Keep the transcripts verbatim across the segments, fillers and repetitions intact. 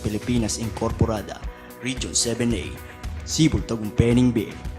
Filipinas Incorporada, Region seven A, Cebu, Tagumpay, Benguet.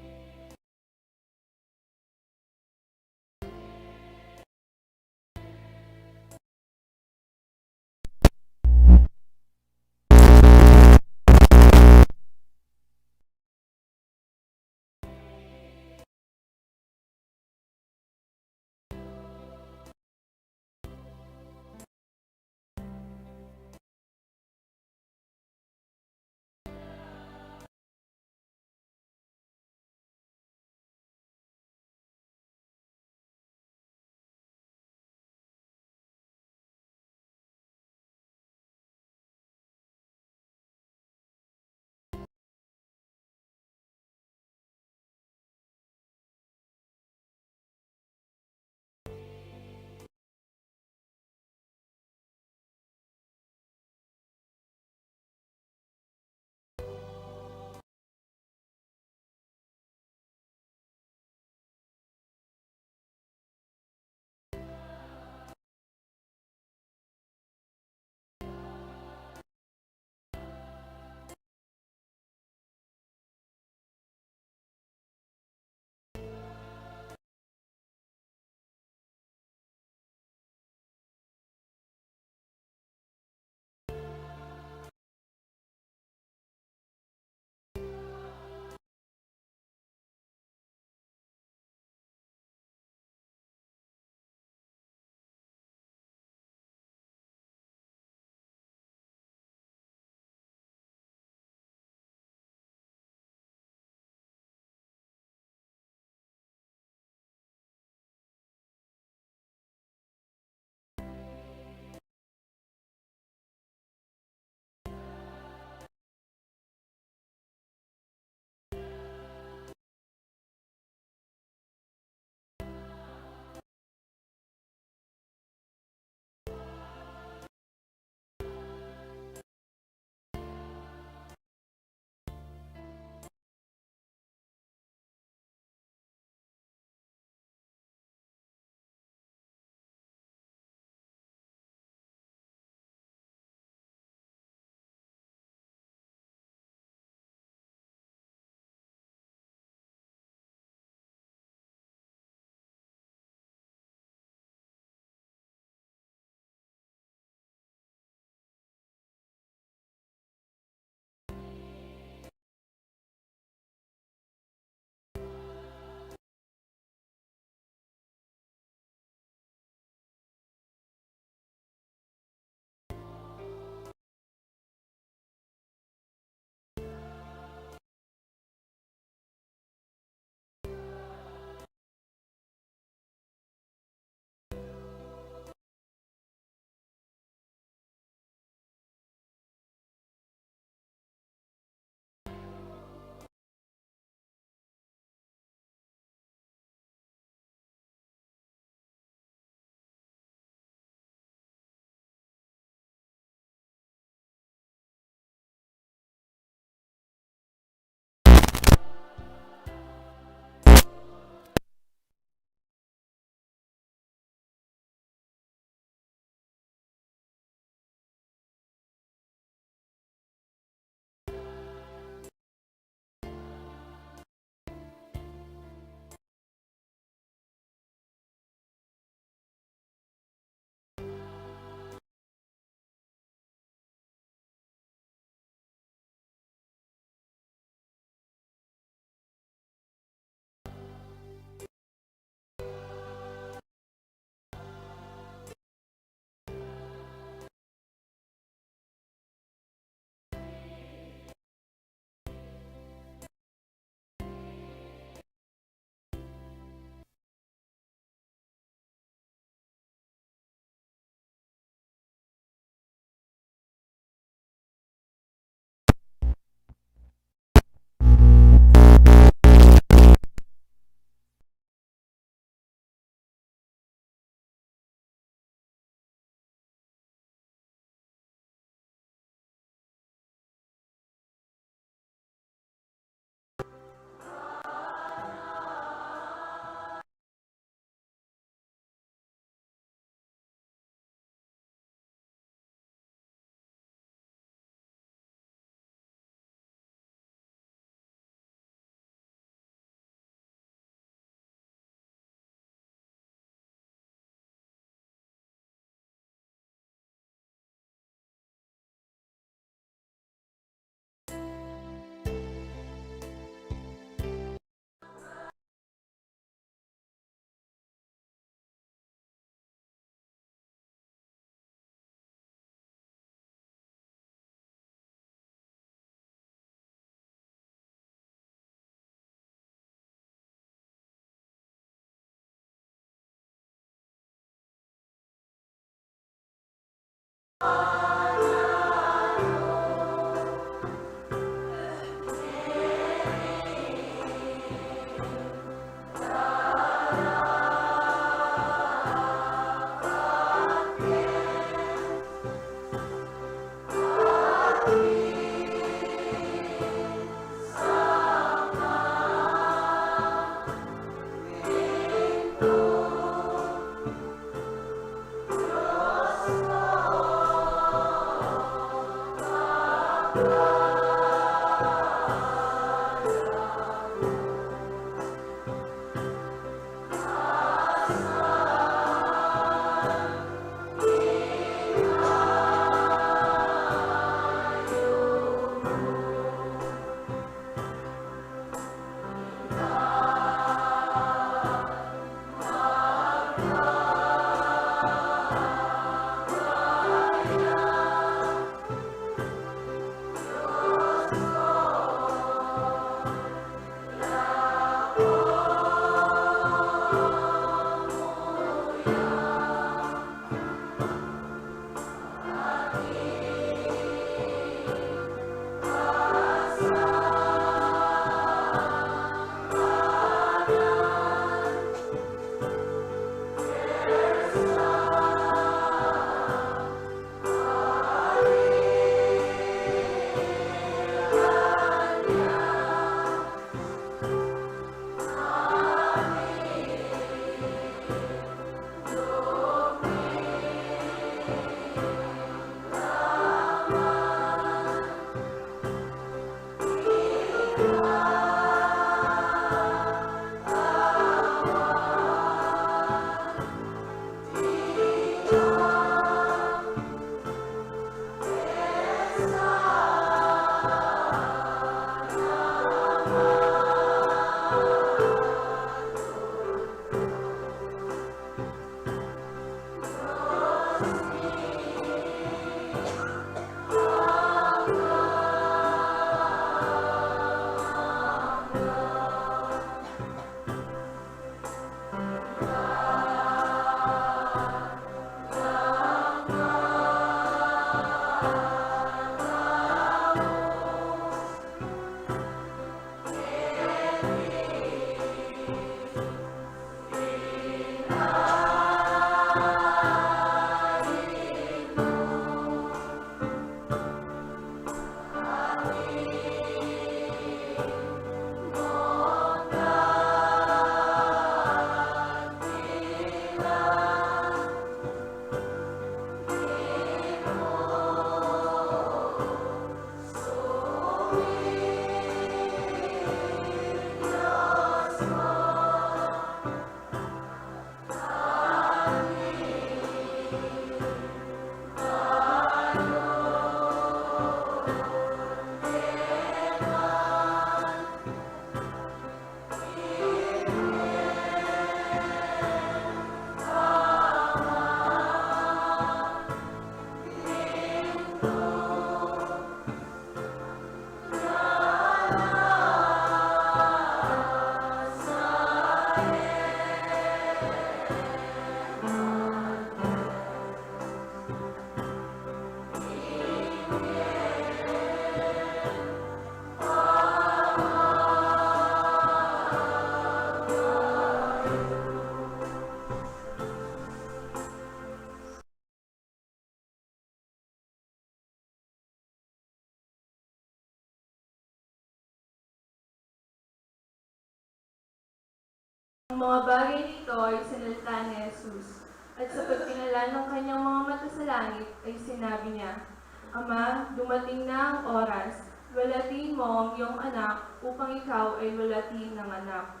Ang mga bagay nito ay sinalita ni Jesus, at sa pagtingala ng kanyang mga mata sa langit, ay sinabi niya, "Ama, dumating na ang oras, luwalhatiin mo ang iyong anak, upang ikaw ay luwalhati ng anak."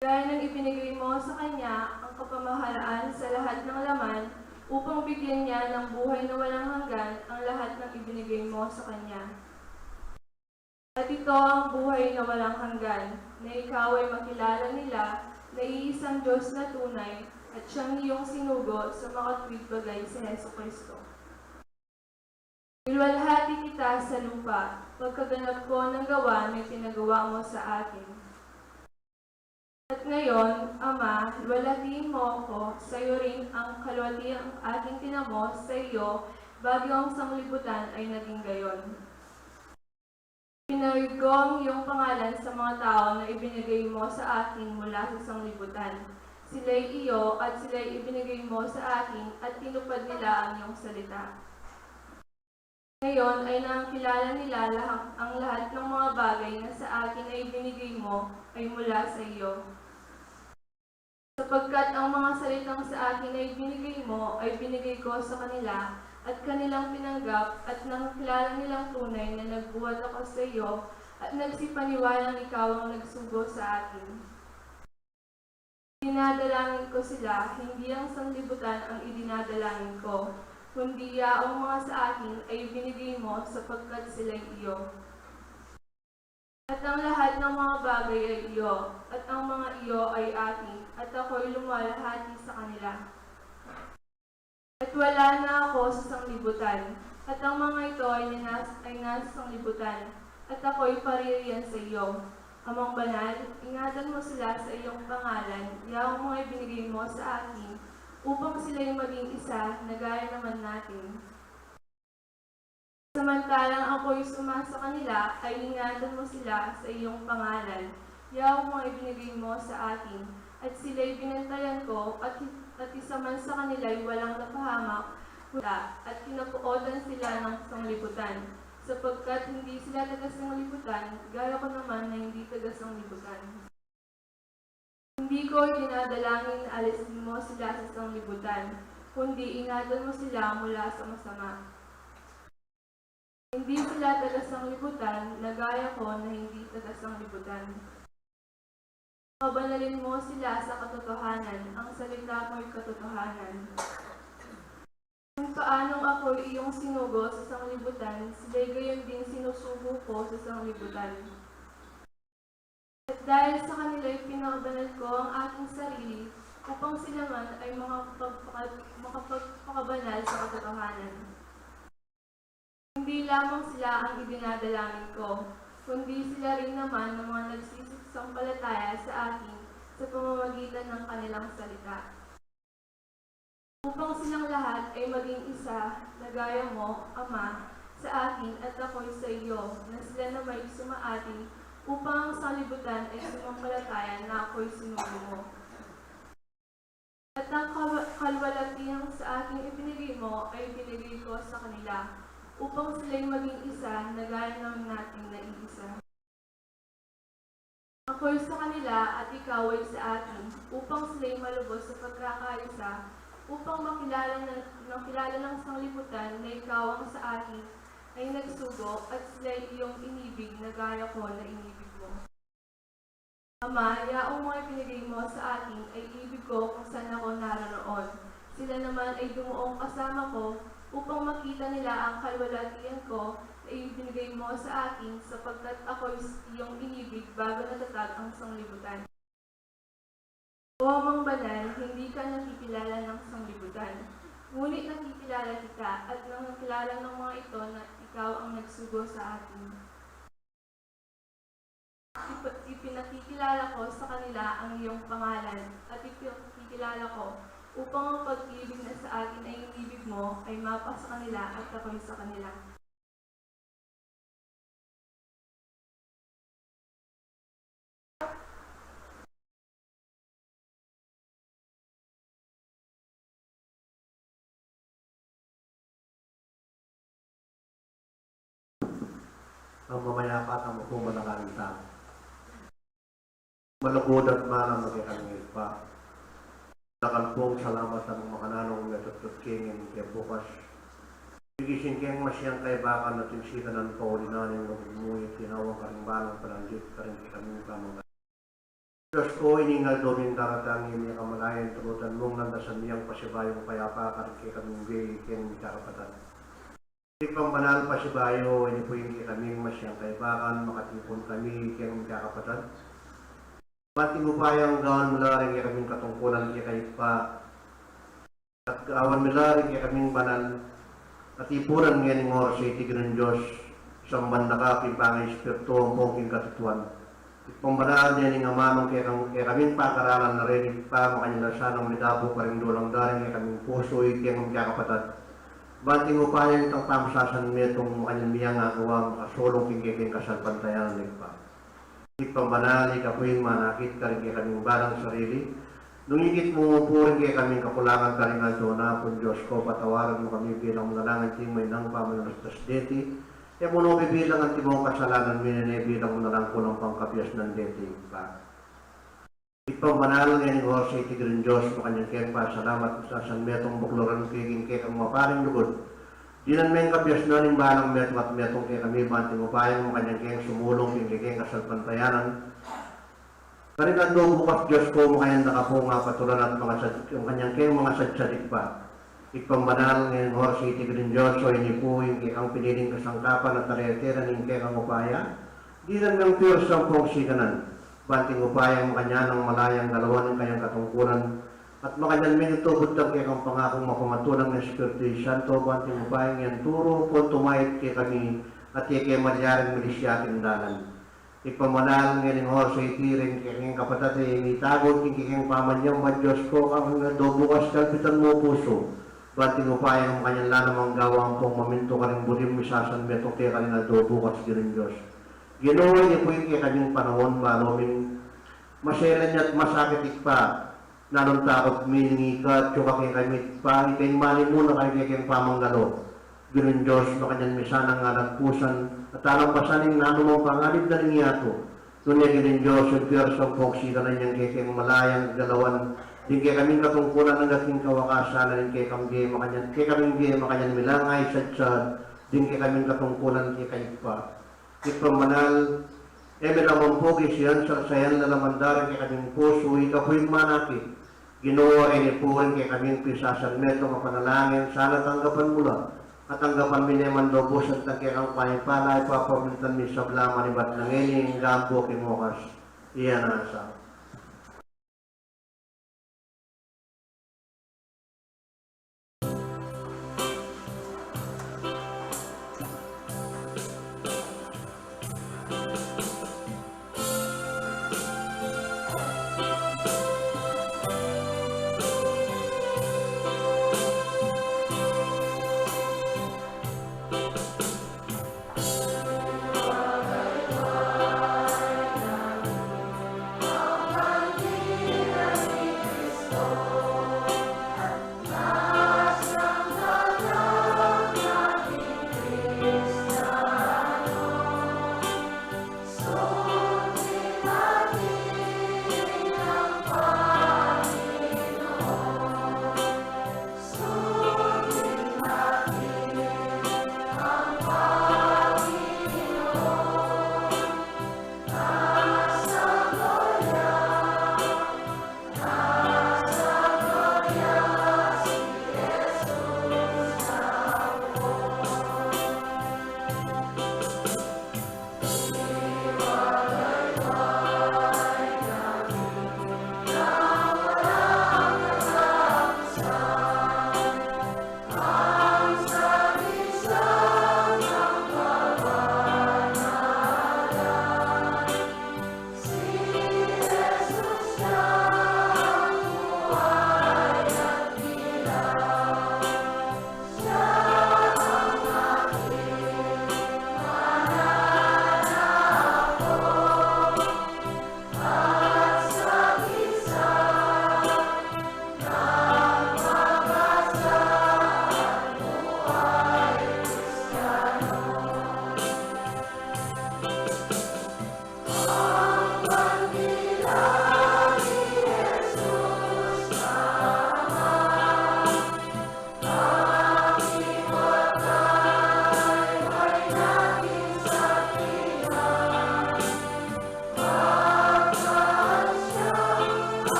Gaya ng ibinigay mo sa kanya ang kapamahalaan sa lahat ng laman, upang bigyan niya ng buhay na walang hanggan ang lahat ng ibinigay mo sa kanya. At ito ang buhay na walang hanggan, na ikaw ay makilala nila na iisang Diyos na tunay, at siyang iyong sinugo sa makatuwid bagay, si Jesucristo. Niluwalhati kita sa lupa, pagkaganap ko ng gawa na ipinagawa mo sa akin. At Ngayon, Ama, luwalhatiin mo ako, sayuri rin ang kaluwalhatian aking tinamo sa iyo, bago ang sanglibutan ay naging gayon. Pinarinig ko ang iyong pangalan sa mga tao na ibinigay mo sa akin mula sa sanglibutan. Sila'y iyo at sila'y ibinigay mo sa akin at tinupad nila ang iyong salita. Ngayon ay nakilala nila lahat, ang lahat ng mga bagay na sa akin ay ibinigay mo ay mula sa iyo. Sapagkat ang mga salitang sa akin ay binigay mo, ay binigay ko sa kanila, at kanilang tinanggap, at nakilala nilang tunay na nagbuhat ako sa iyo, at nagsipaniwalang ikaw ang nagsugo sa akin. Dinadalangin ko sila, hindi ang sanglibutan ang idinadalangin ko, kundi yaong mga sa akin ay binigay mo sapagkat sila'y iyo. At ang lahat ng mga bagay ay iyo, at ang mga iyo ay akin, at ako'y lumalahati sa kanila. At wala na ako sa sanglibutan, at ang mga ito ay ninas-, ay nasa sanglibutan, at ako'y paririyan sa iyo. Amang Banal, ingatan mo sila sa iyong pangalan, yaong mga ibinigay mo sa akin, upang sila'y maging isa na gaya naman natin. Samantalang ako'y sumasa kanila, ay ingatan mo sila sa iyong pangalan, yaong mga ibinigay mo sa akin, at sila'y binantayan ko, at, at isa man sa kanila'y walang napahamak, at kinapuotan sila ng sanglibutan, sapagkat hindi sila taga-sanglibutan, gaya ko naman na hindi taga-sanglibutan. Hindi ko idinadalangin na alisin mo sila sa sanglibutan, kundi ingatan mo sila mula sa masama. Hindi sila taga-sanglibutan, na gaya ko na hindi taga-sanglibutan. Pabanalin mo sila sa katotohanan, ang salita mo'y katotohanan. Kung paanong ako'y iyong sinugo sa sanglibutan, sila'y gayon ding sinusugo ko sa sanglibutan. At dahil sa kanila'y pinabanal ko ang aking sarili, upang sila man ay makapagpaka-, makapagpakabanal sa katotohanan. Hindi lamang sila ang idinadalangin ko, kundi sila rin naman ang mga nagsisisampalataya sa akin sa pamamagitan ng kanilang salita. Upang silang lahat ay maging isa, na gaya mo, Ama, sa akin at ako'y sa iyo, na sila nama'y sumaatin, upang ang sanglibutan ay sumampalataya na ako'y sinugo mo. At ang kawa-, kaluwalhatian sa aking ibinigay mo ay ibinigay ko sa kanila, upang sila'y maging isa, na gaya ng nating naiisa. Ako'y sa kanila at ikaw ay sa akin, upang sila'y malubos sa pagkakaisa, upang makilala na, makilala ng sanglibutan na ikaw ang sa akin ay nagsugo at sila'y iyong inibig na gaya ko na inibig mo. Ama, yaong mga ibinigay mo sa akin ay ibig ko kung saan ako naroroon. Sila naman ay dumuong kasama ko upang makita nila ang kaluwalhatian ko na ibinigay mo sa akin, sapagkat ako'y iyong inibig bago natatag ang sanglibutan. O Amang Banal, hindi ka nakikilala ng sanglibutan, ngunit nakikilala kita at nakilala ng mga ito na ikaw ang nagsugo sa atin. Ipa-, ipinakikilala ko sa kanila ang iyong pangalan, at ipinakikilala ko upang ang pag-ibig na sa akin ay inibig mo ay mapasa kanila at ako'y sa kanila. Ang mamayapa, tamu pung manalangin tamu. Malugud at manang kekami Ibpa, dakal pung salamat a makananu mi tutud keng ing bukas. Bigising keng masyang kaibakan at ing sikanan pauli na ning lugud mu, itinawag karing banal panandit karing kekami Ibpa. Dios ku, ining aldo mi daratang ini kamalayan, tulutan mung landasan mi ing pasibayung payapa karing kekami, keng mikakapatad. Ibpang banal, pasibayu ini pu ing kekaming masyang kaibakan, makatipun kami keng mikakapatad. Ban ing upayang gawan mi la ring kekaming katungkulan keka Ibpa, at gawan mi la ring kekaming banal a tipunan ngening oras a iti, Ginung Dios, samban da ka king pangaespiritu ampong king katutuan. Pambanal ne ning amanung kekang, kekaming pakaralan na rin, Ibpa, makanyan la sanang midapu karing dulang daring kekaming pusu, ikeng kapatad. Banting upaya nitang pamasasan metung makanyan miyang agawa, makasulung king kekeng kasalpantayanan, Ibpa. Ibpa banal, ika pu ing manakit karing kekaming balang sarili. Nung ikit mu pu ring kekaming kakulangan karing aldo na pu, Dios ko, patawaran mu kami bilang manalangan king mainang pamanalastas deti. E mu no bibilang antimong kasalanan mi, nune bilang manalang kulang pang kabiasnan deti, Ibpa. Ibpa banal, ngening oras iti, Ginu Dios, makanyan keng pasalamat, misasan metung bukluran king kekang mapaling lugud. Dinan meng kabiasnan ing balang metung at metung kekami, banting upaya makanyan keng sumulung king kekeng kasalpantayanan. Karing aldo bukas, Dios ko, makanyan da ka pung apatulan at mangasad-, makanyan keng mangasadsa, Ibpa. Ibpa banal, ngening oras iti, Ginu Dios, o ini pu ing kekang piniling kasangkapan at talente na ning kekang upaya. Dinan meng piyersa ampong sikanan. Banting upaya makanyan nang malayang galawan ing kayang katungkulan. At makanyan meng itubud dang kekang pangakung mapamatulang na Espiritu Santo, banting upaya ngan turu pung tumait kekami, at e ke malyaring milisya king dalan. Ibpa banal, ngening oras iti, ring kekeng kapatad a mitagun king kekeng pamanyambat, Dios ko, karing aldo bukas kalpitan mu pu su. Banting upaya makanyan la namang gawa ampong mamintu karing bulim, misasan metung ke karing aldo bukas, Ginu Dios. Ginu, ini pu ing kekeng panaun, balu ming maselan ya at masakit, Ibpa. Nanung takut mi ning ika, atyu ka kekami, Ibpa, ika ing manimuna karing kekeng pamanggalo. Ginu Dios, makanyan mi sanang alagpusan at alampasan ing nanumang panganib na ning yatu. Nune, Ginu Dios, ing piyersa ampong sikanan yang kekeng malayang galawan ding kekaming katungkulan angga king kawakasan na ning kekang bie makanyan, kekaming bie makanyan mi lang isadsad ding kekaming katungkulan keka, Ibpa. Ibpa banal, e mi la man pu kisian sarsayan lalaman da ring kekaming pusu, ika pu ing manakit. Ginu, ini pu ring kekaming pisasan metung a panalangin, sana tanggapan mu la. At tanggapan mi ne man lubusan itang kekang panyapala, ipapamilitan mi sabla manibat na ngeni, anggang buking wakas. Iya na sa.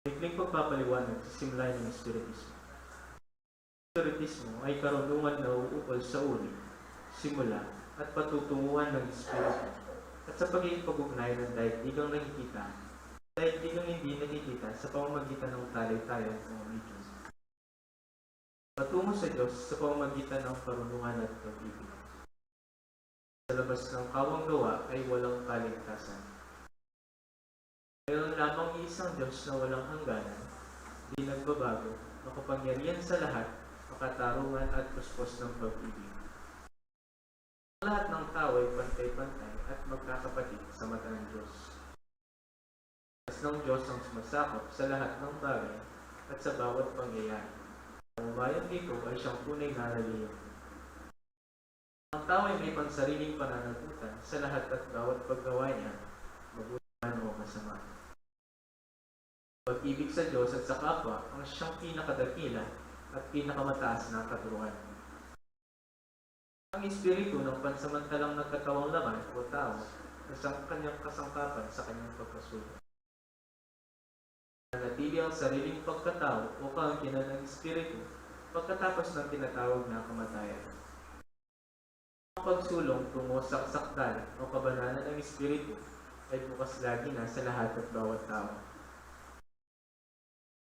Maikling pagpapaliwanag sa simula ng Espiritismo. Ang Espiritismo ay karunungan na uukol sa uri, simula, at patutunguhan ng Espiritu, at sa pagkikipag-ugnayan ng daigdigang nakikita, daigdigang hindi nakikita sa pamamagitan ng talay-tayang pamamagitan. Patungo sa Diyos sa pamamagitan ng karunungan at pag-ibig. Sa labas ng kawang gawa ay walang kaligtasan. Mayroon lamang iisang Diyos na walang hangganan, di nagbabago, makapangyarihan sa lahat, makatarungan at puspos ng pag-ibig. Ang lahat ng tao ay pantay-pantay at magkakapatid sa mata ng Diyos. Ang Diyos ang sumasakop sa lahat ng bagay at sa bawat pangyayari. Ang umayon dito ay siyang tunay na relihiyon. Ang tao ay may pansariling pananagutan sa lahat at bawat paggawa niya, mabuti man o masama. Pag-ibig sa Diyos at sa kapwa ang siyang pinakadakila at pinakamataas na katuruan. Ang espiritu ng pansamantalang nagkatawang laman o tao na siyang kanyang kasangkapan sa kanyang pagkasulat. Nanatili ang sariling pagkatao o kaangkinan ng espiritu pagkatapos ng tinatawag na kamatayan. Ang pagsulong tungo sa kasakdalan o kabanalan ng espiritu ay bukas lagi na sa lahat at bawat tao.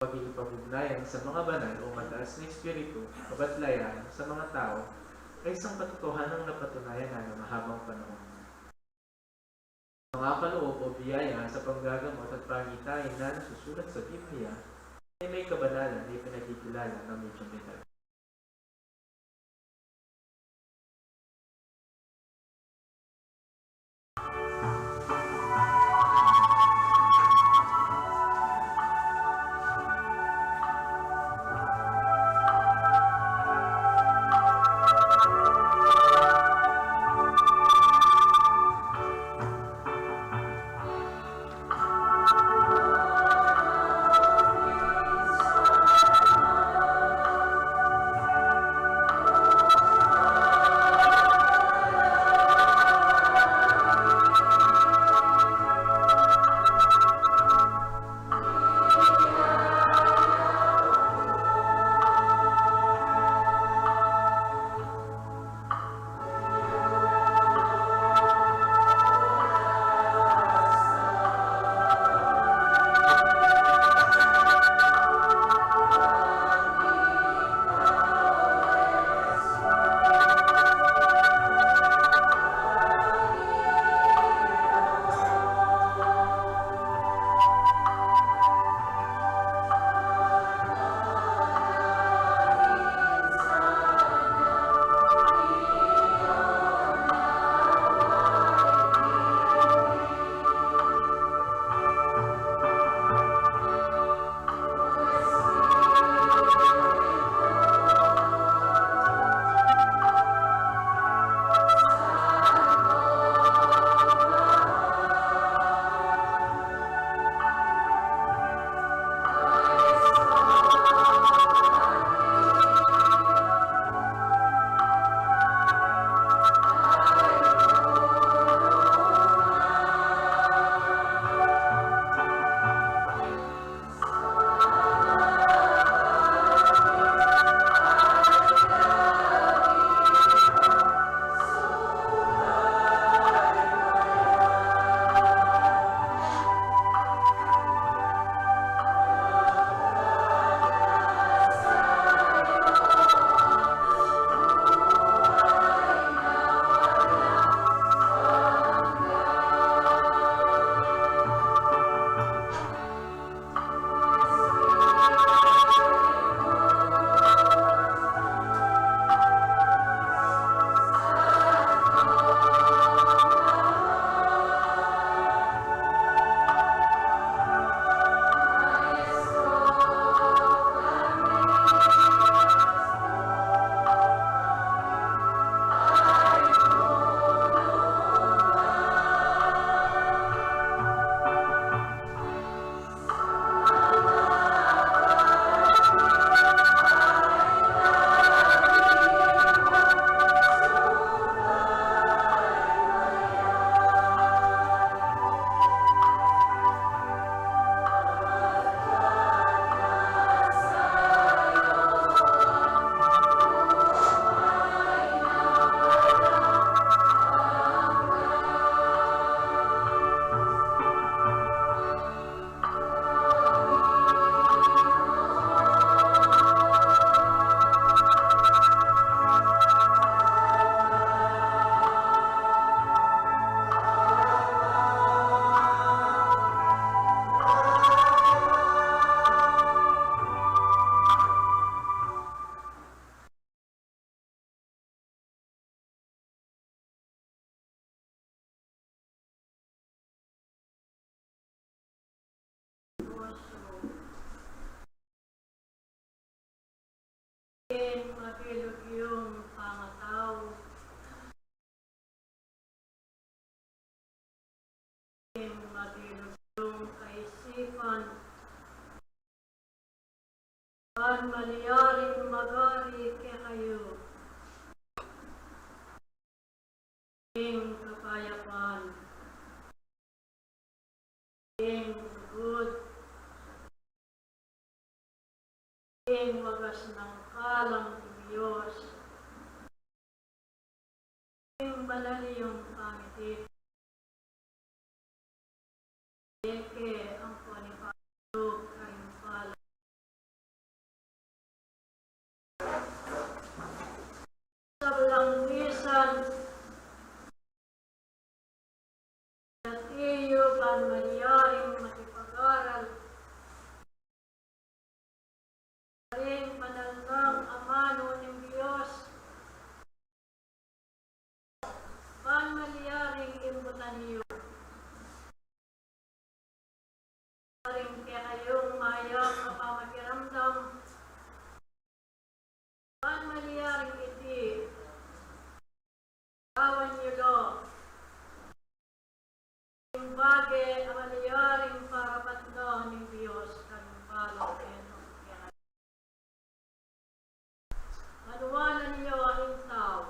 Pagkikipag-ugnayan sa mga banal o mataas na espiritu, kabatlayan sa mga tao, ay isang katotohanan na napatunayan na ng mahabang panahon. Mga kaloob o biyaya sa panggagamot at pangitain na nasusulat sa Biblia ay may kabanalan na ipinagkikilala ng medyang detalye. Ing mabilug yung pangatau, ing mabilug yung kaisipan, ban malyaring magari kekayu ing kapayapan, ing lugud, ing wagas nang kalam ning Dios, ing banal iyong pangiti. Eke ang panipalub karing pala. Sablang misan, atiyu ban malyaring makipag-aral karing banal nang amanu ning Dios, ban malyaring imbutan yu karing kekayung mayap a pamakiramdam, ban malyaring iti gawan yu lo ing bage a malyaring parapan no ning Dios karing balang metung kekayu. Maniwala yu ing tau.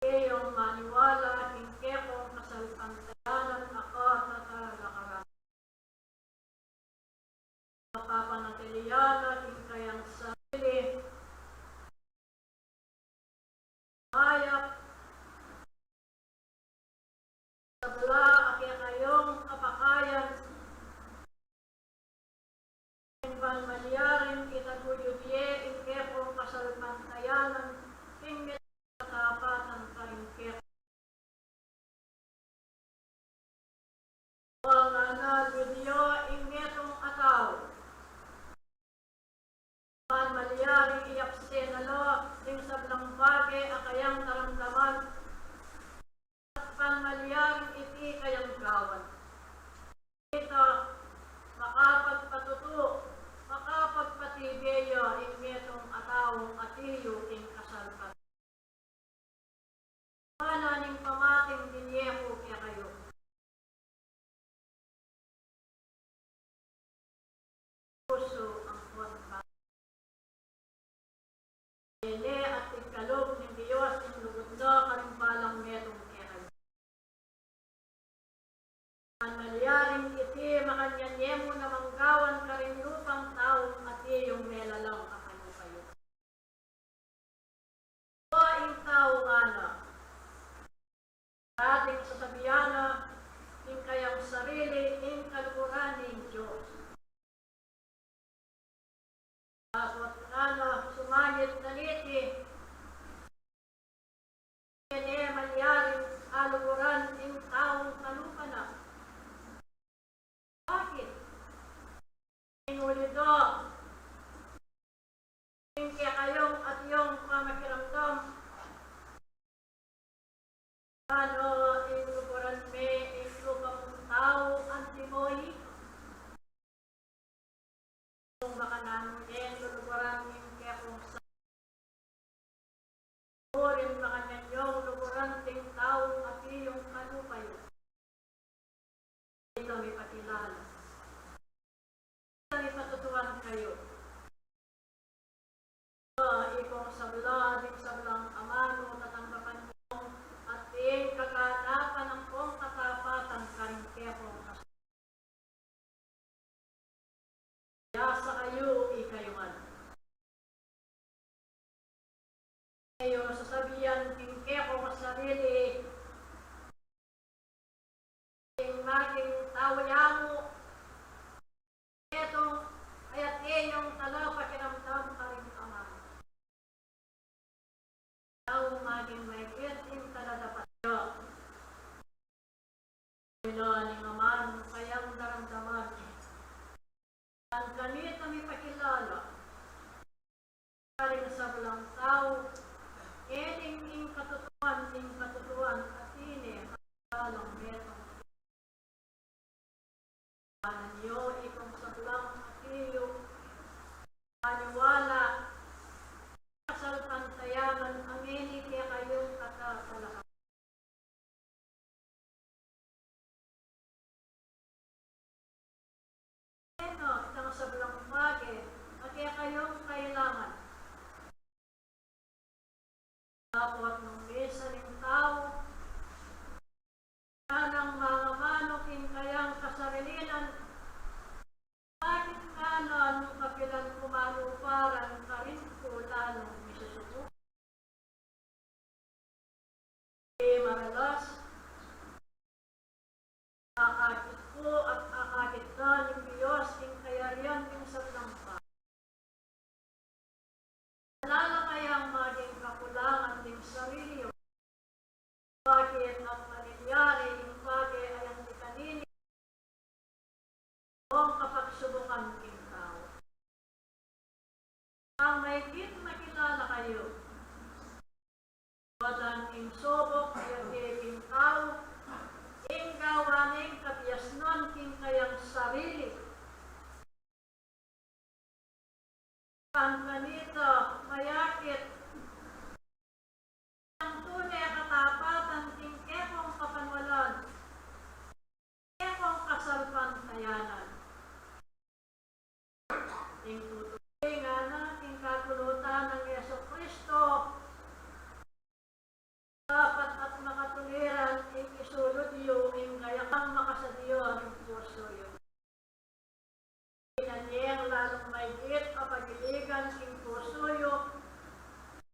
Iyong maniwala king kekong kasalpantayanan a katatalakaran. Mapapanatili ya na king kayang sarili. Mayap, sabla a kekayung kapakayan, ban malyaring itaguyud ye ing kekong kasalpantayanan king metung a katapatan karing kekong Wa ngana, video ing metung a tau. Ban malyaring iyapse na lo ing sablang bage a kayang daramdaman, at ban malyaring iti kayang gawan. Ita, makapagpatutu, makapagpatibe ya ing metung a taung atiyu king kasalpan. Ngana ning pamating dinan ku kekayu, pusu ampon pa. Ele at ikalub ning Dios ing lugud na karing balang metung kekayu. Ban malyaring iti makanyan ye mu namang gawan karing lupang taung atiyung melalang a kalupa yu. Wa ing tau ngana, dating sasabian na ing kayang sarili ing kaluguran ning Dios. Dapot ngana sumangit na niti, e ne malyaring aluguran ing taung kalupa na. Bakit? Ing uli do, ing kekayung atiu pamakiramdam, nanu ing luguran me ing lupa mung tau antimo i? Nung makananu ne luluguran ing kekong sa-, murin makanyan yung luguran ding taung atiyung kalupa yu. Ita mipakilala. Ita mipatutuan kayu. Ikong sabla ding sablang amanu tatanggapan mu at ding kaganapan ampong katapatan karing kekong kas-, ya sa kayu, ikayu man. Kayu sasabian king kekong sarili, ing maging tau ya mu, ito, ayat iyong talapakiramdam karing Ama. Tau maging maigit ing taladapat yu. Ila ning Ama nung kayang daramdaman. Nung kanita mipakilala karing sablang tau, e ning ing katutuan, ing katutuan, at ine, kalang metung. Kanan yu ikong sablang atiu. sablang bage a kekayung kailangan. Dapot nung minsan ing tau a nang mangamanu king kayang kasarilinan, bakit ngana nung kapilan ku manuparan karin ku lalung misusuku? E maralas, akakit ku at akakit na ning Dios ing kayarian ning sablang bage. Ala la kayang maging kakulangan ning sarili yu? Bakit at malilyari ing bage a yang di kanini? Ong kapagsubukan king tau. Ang maigit makilala kayu. Batan ing subuk a yagi king tau, ing gawa ning kabiasnan king kayang sarili. Pang kanita, mayakit. Ang tune katapatan king kekong kapanwalan, kekong kasalpantayanan. Ing tutuki ngana king kapulutan nang Jesu Kristo, dapat at makatuliran ing isulud yu ing kayang makasadya ning pusu yu. Inan yang lalung maigit a pagiligan king pusu yu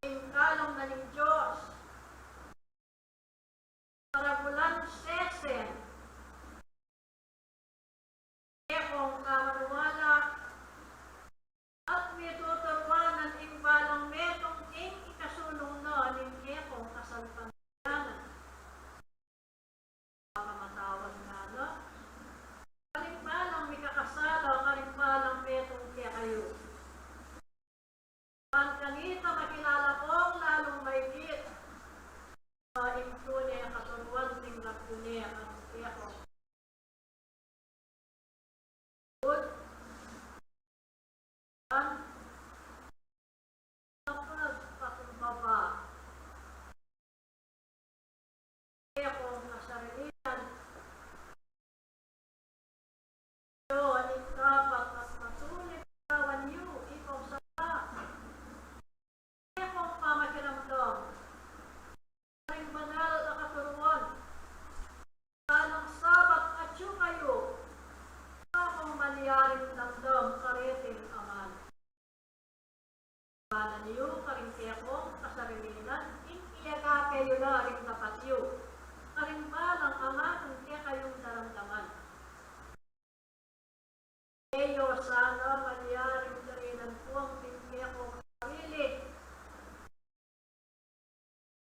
ing kalam na ning Dios. Paragulan sesen kekong kamanwala at mituturuanan ing balang metung king ikasunung na ning kekong kasalpantayanan. Pamatawan ngana karing balang mikakasala karing balang metung kekayu. Ban kanita makilala kong lalung maigit a ing tune a katuruan ning Gabdune a ing kekong. Good. Ban kapagpakumbaba kekong kasarilinan. Yu ing dapat at matulid kawan yu, ikong sala. Kekong pamakiramdam karing banal a katuruan, sanang sabat atyu kayu, kekong malyaring damdam kareting aman. Labanan yu karing kekong kasarilinan ing iagape yu la ring dapat yu karing balang amanung kekayung daramdaman. E yu sana malyaring darinan puang king kekong sarili.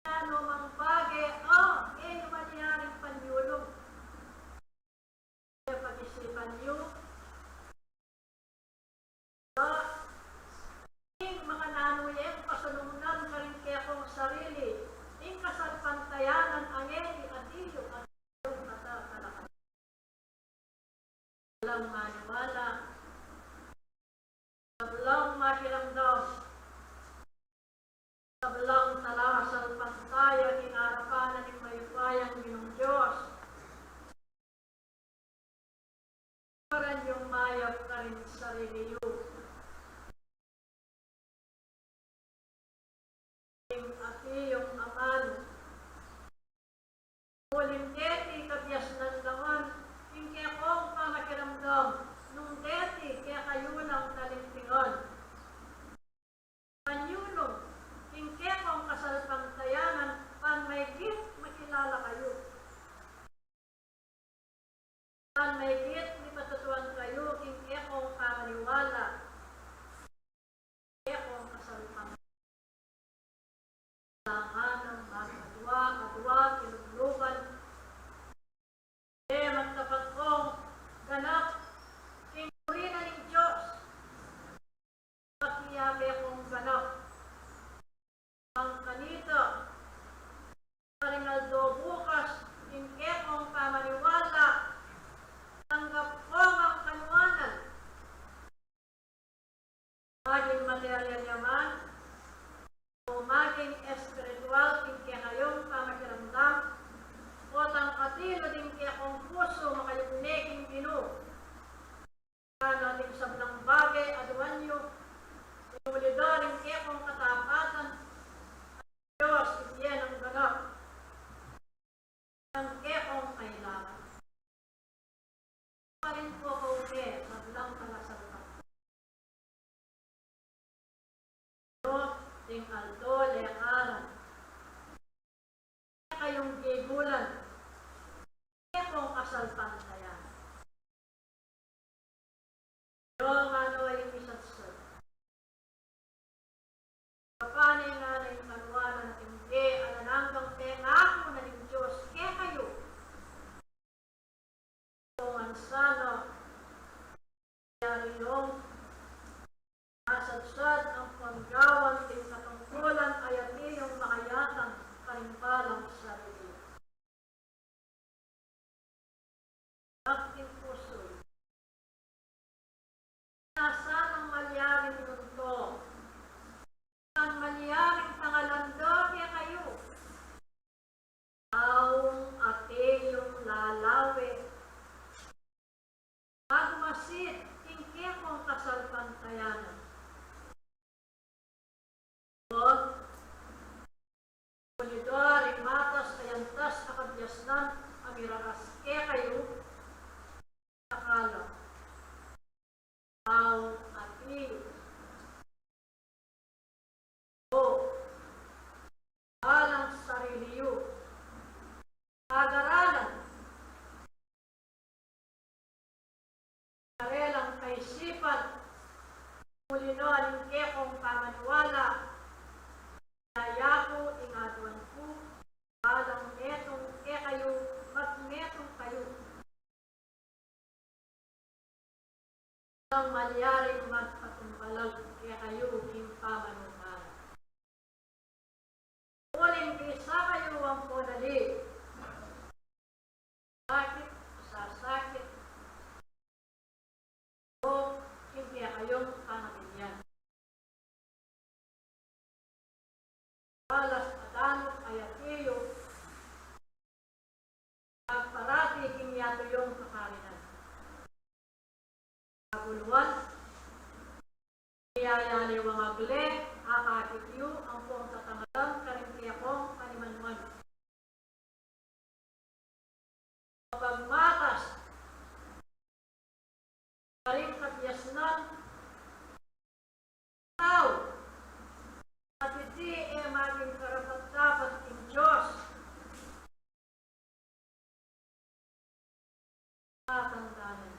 Nanu mang bage a e yu malyaring panyulung. Pag-isipan yu la ing makananu yang pasunungan karing kekong sarili ing kasalpantayanan a ngeni a tiyu at iyong katatalakad. Sablang maniwala, sablang makiramdam, sablang talasalpantaya king arapan na ning mayupayang Ginung Dios. Paran yung mayap karing sarili yu. Ing atiu ing amanu. Uling deti kabiasnan la ngan ing kekong pamakiramdam nung deti kekayu nang talintingan. Panyulung king kekong Aldo lekaran, kekayung gigulan, kekong kasalpantayanan. Yo, ngana ing misatsat. Papanengan ing kanuanan atin, e, alang anggang pengaku na ning Dios kekayu. Kung ansan na yari yung masatsat ampon gawan ding katungkulan, ayat iyong makayatang karing balang sarili. At ing pusu. Nasaan ang malyaring mundo? Ang malyaring pangalan do kekayu? Taung atin yung lalawe. Pagmasid king kekong kasalpantayanan. Ot, punidor ing matas a antas a kabiasnan a miraras kekayu, sakala tau a tiyu. O, alang sarili yu, pagaralan, karelang kaisipan, uli no ning kekong pamaniwala, yayaku ing aduan ku, balang metung kekayu, magmetung kayu. Ang malyaring magpatumbalag kekayu king pamanukan. Uling bisa kayu ang ponali. Sakit, sasakit. O, king kekayung pamabilian. Balas a danup a yatu yu, agparati king yatu yung kaparinan. Aguluan, iyayaliwang agle, akakit yu ampong tatangalan karing kekong panimanuan. Pagmatas karing kabiasnan tau, at iti e maging karapat-dapat king Dios. Tatandanan.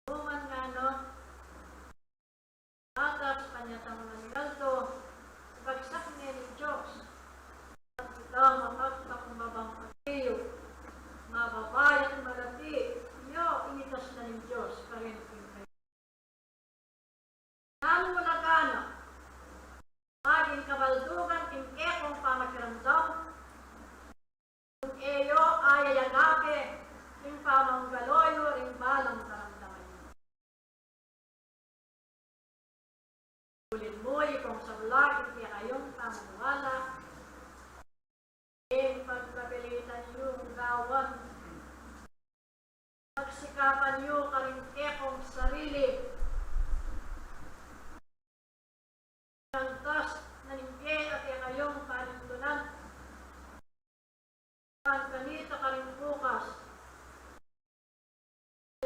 Numan ngana, matas panyatang manialdo, bagsak ne ning Dios. At ita mapagpakumbabang kekayu, mababai at malati, iyo, initas na ning Dios karin king kaya. Nanu la gana maging kabaldugan king kekong pamakiramdam, nung e yu ayayagape ing pamangalo yu ring balang karamdaman yu. Uling mu ikong sabla ing kekayung pamaniwala, ing pagkapilitan yung gawan, pagsikapan yu karing kekong sarili. Antas na ning e a kekayung panintunan. Kanita karing bukas,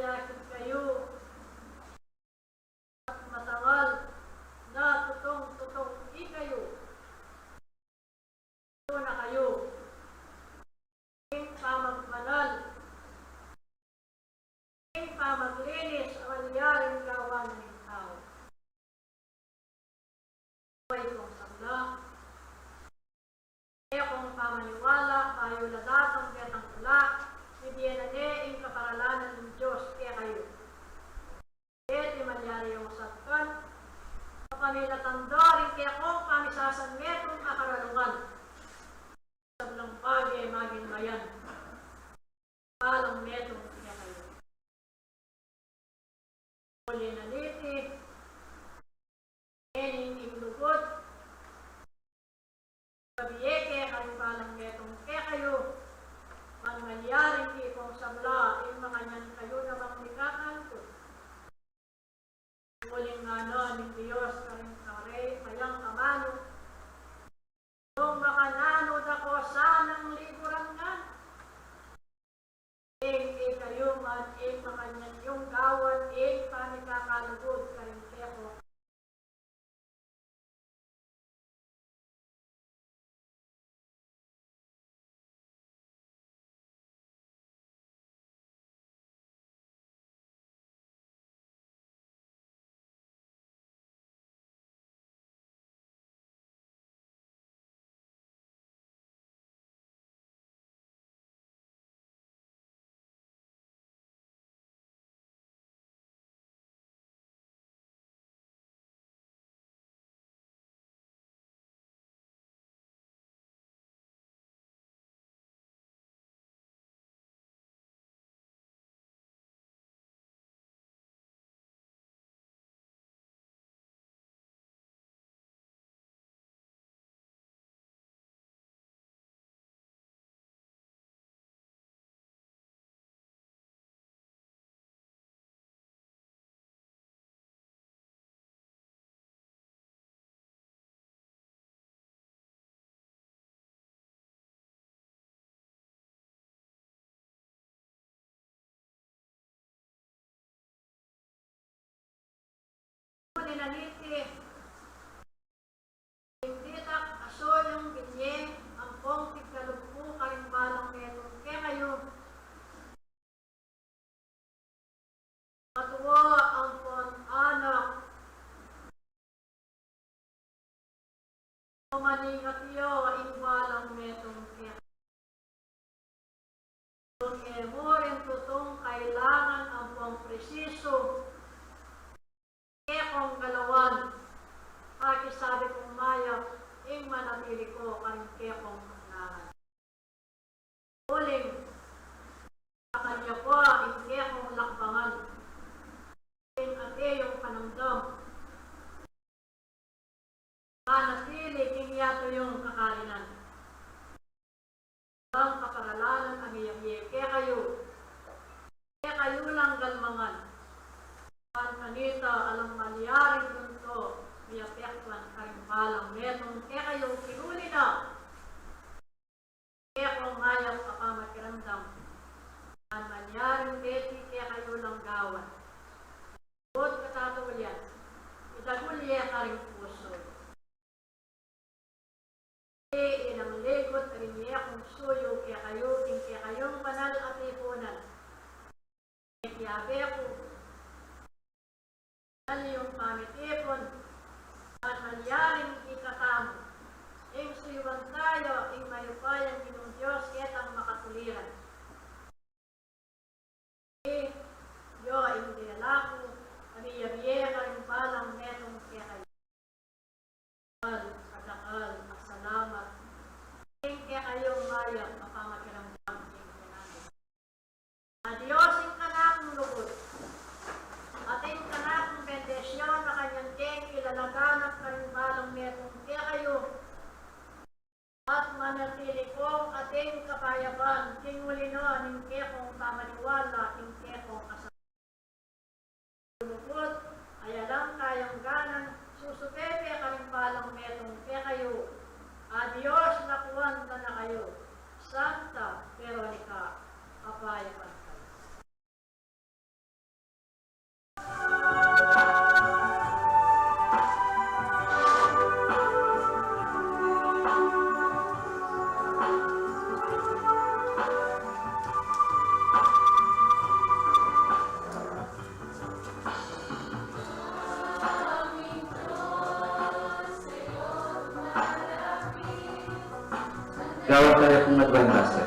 yakit kayu at matangal na tutong-tutong ikayu. Tuna kayu ing pamagbanal, ing pamaglinis a malyaring gawan ning tau. Ikong sabla, ikong pamaniwala, bayu la datang detang tula, ibie na ne ing kaparalanan ning Dios kekayu. Deti malyari yung sabkan, kapamilatan do ring kekong pamisasan metung a karalungan. Sablang bage maging mayan. Balang metung kekayu. Uli na niti, ngening ing lugud, kabie ke karing balang metung kekayu, ban malyaring ikong sabla, ing makanyan kayu namang mikakangkut. Uling ngana ning Dios karing kare, kayang amanu, nung makananu da ko sanang liguran ngan, ing ikayu man ing makanyan yung gawan ing pamikakalugud karing keko. Maningat ya ing balang metung keka. Nung e mu rin tutung kailangan ampong presisu kekong galawan, pakisabi kung mayap ing manatili ko karing kekong kapnangan. Uling, kakanya pa ing kekong lakbangan, ing ate yung panamdam, manatili king yatu yung kakarinan. Ang kaparalanan a miyabie kekayu, kekayu lang galmangan. At kanita alang malyaring tunto, miyapekwan karing balang metung kekayu, kinuli na kekong mayap a pamakiramdam. At malyaring beti kekayu lang gawan. Bot katatulian, idagul ye karing pusu. Ilang ligut a rin ye kung suyu kekayu, king kekayung banal a tipunan. Kiyabe ku, banal yung pamitipun, at malyaring ikatamu ing suyuan tayu ing mayupayang Ginung Dios ketang makatuliran. Yu ing dela ku a miyabie karing balang metung kekayu. Dakal a dakal a salamat king kekayung mayap a pamakiramdam king kinabi. A Dios, ing kanakung lugud at ing kanakung bendisyun a kanyan keng ilalaganap karing balang metung kekayu, at manatili kong ating kapayapan king uli no ning kekong pamaniwala king kekong kasal. Lumukut, ay alang kayang ganan, susupepe karing balang metung kekayu. A Dios, lakuan ta na kayu. Santa Veronica, kapayapan kayu. Gawan tayu pung Advent Mass.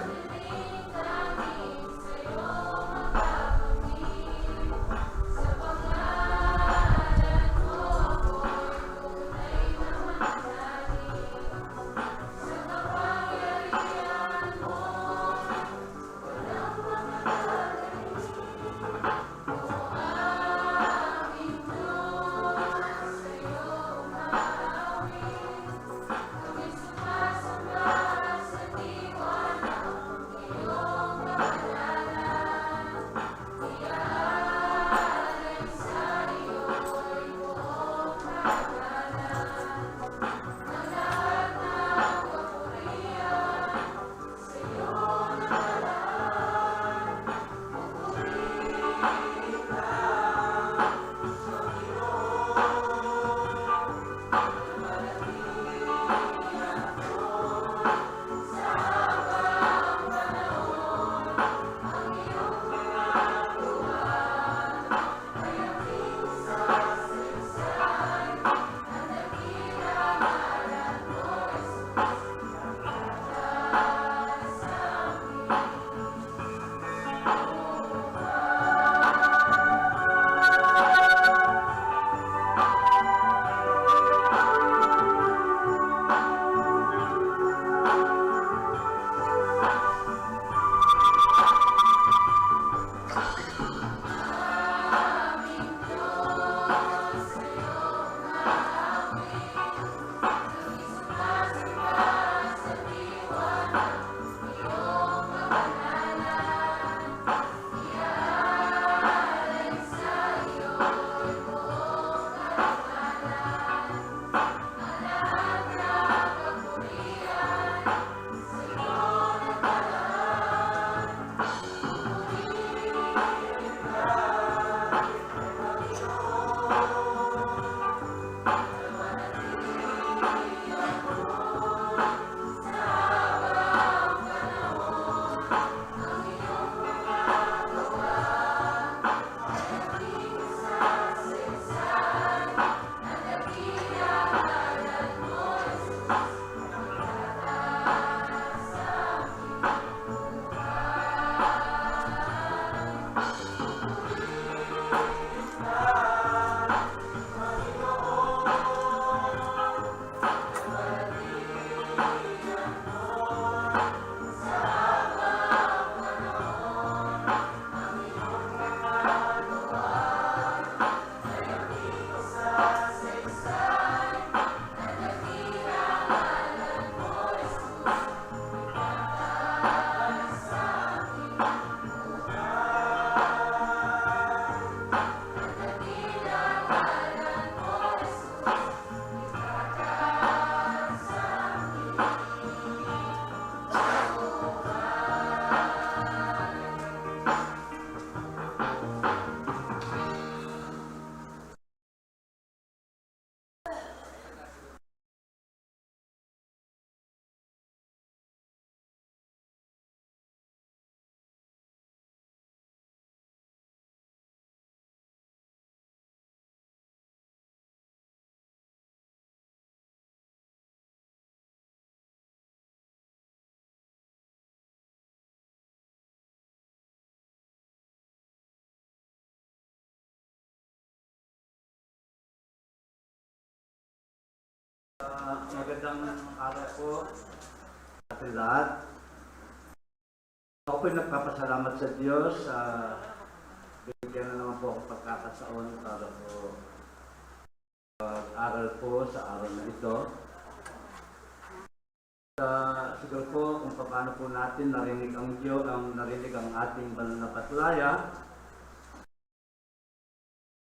Ah, magandang araw po sa ating lahat. Ako po'y nagpapasalamat sa Diyos. Ah, binigyan na naman po ako pagkakataon para po, ah, aral po sa araw na ito. Ah, siguro po kung paano po natin narinig ang Diyo-, ang narinig ang ating banal na patlaya.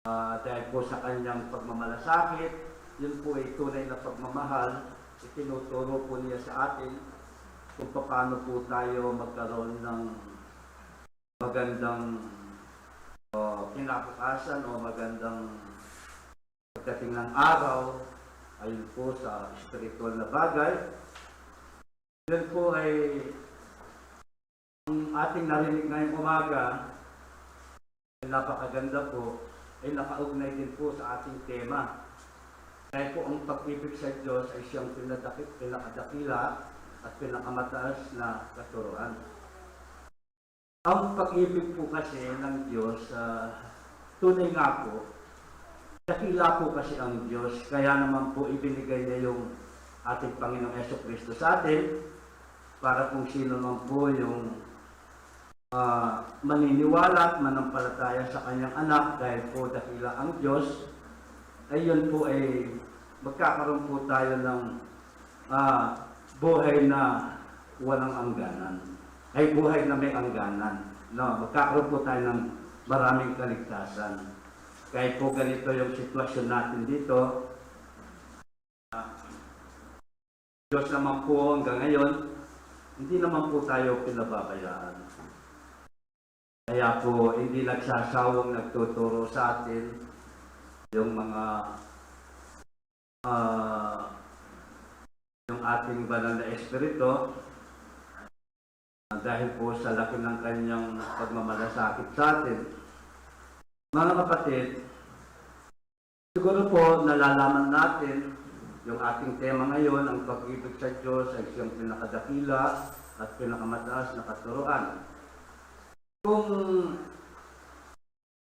Ah, dahil po sa kanyang pagmamalasakit, yun po ay tunay na pagmamahal. Itinuturo po niya sa atin kung paano po tayo magkaroon ng magandang, ah, kinabukasan o magandang pagdating ng araw, ayun po sa spiritual na bagay. Yun po ay ang ating narinig ngayong umaga, ay napakaganda po, ay nakaugnay din po sa ating tema. Dahil po ang pag-ibig sa Diyos ay siyang pinadaki-, pinakadakila at pinakamataas na katuruan. Ang pag-ibig po kasi ng Diyos, ah, tunay nga po, dakila po kasi ang Diyos. Kaya naman po ibinigay niya yung ating Panginoong Yesu Kristo sa atin para kung sino man po yung, ah, maniniwala at manampalataya sa kanyang anak, dahil po dakila ang Diyos, ay yun po ay magkakaroon po tayo ng, ah, buhay na walang hangganan. Ay, buhay na may hangganan. No, magkakaroon po tayo ng maraming kaligtasan. Kahit po ganito yung sitwasyon natin dito, ah, Diyos naman po hanggang ngayon, hindi naman po tayo pinababayaan. Kaya po, hindi nagsasawang nagtuturo sa atin yung mga, ah, yung ating banal na espiritu, ah, dahil po sa laki ng kanyang pagmamalasakit sa atin. Mga kapatid, siguro po nalalaman natin yung ating tema ngayon, ang pag-ibig sa Diyos ay siyang pinakadakila at pinakamataas na katuruan. Kung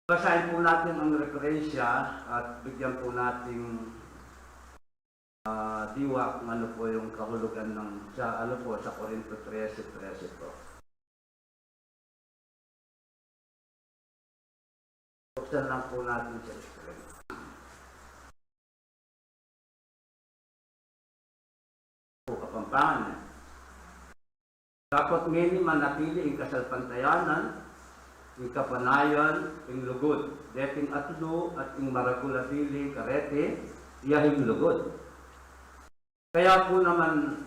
basahin po natin ang referensya at bigyan po natin, ah, diwa kung ano po yung kahulugan ng, sa, ano po, sa Corinto trese trese po. Buksan lang po natin sa screen. Po, Kapampangan. Dapot ngeni manatili ing kasalpantayanan, ing kapanayan, ing lugud. Deting atlu at ing maragul a bili kareti, iya ing lugud. Kaya po naman,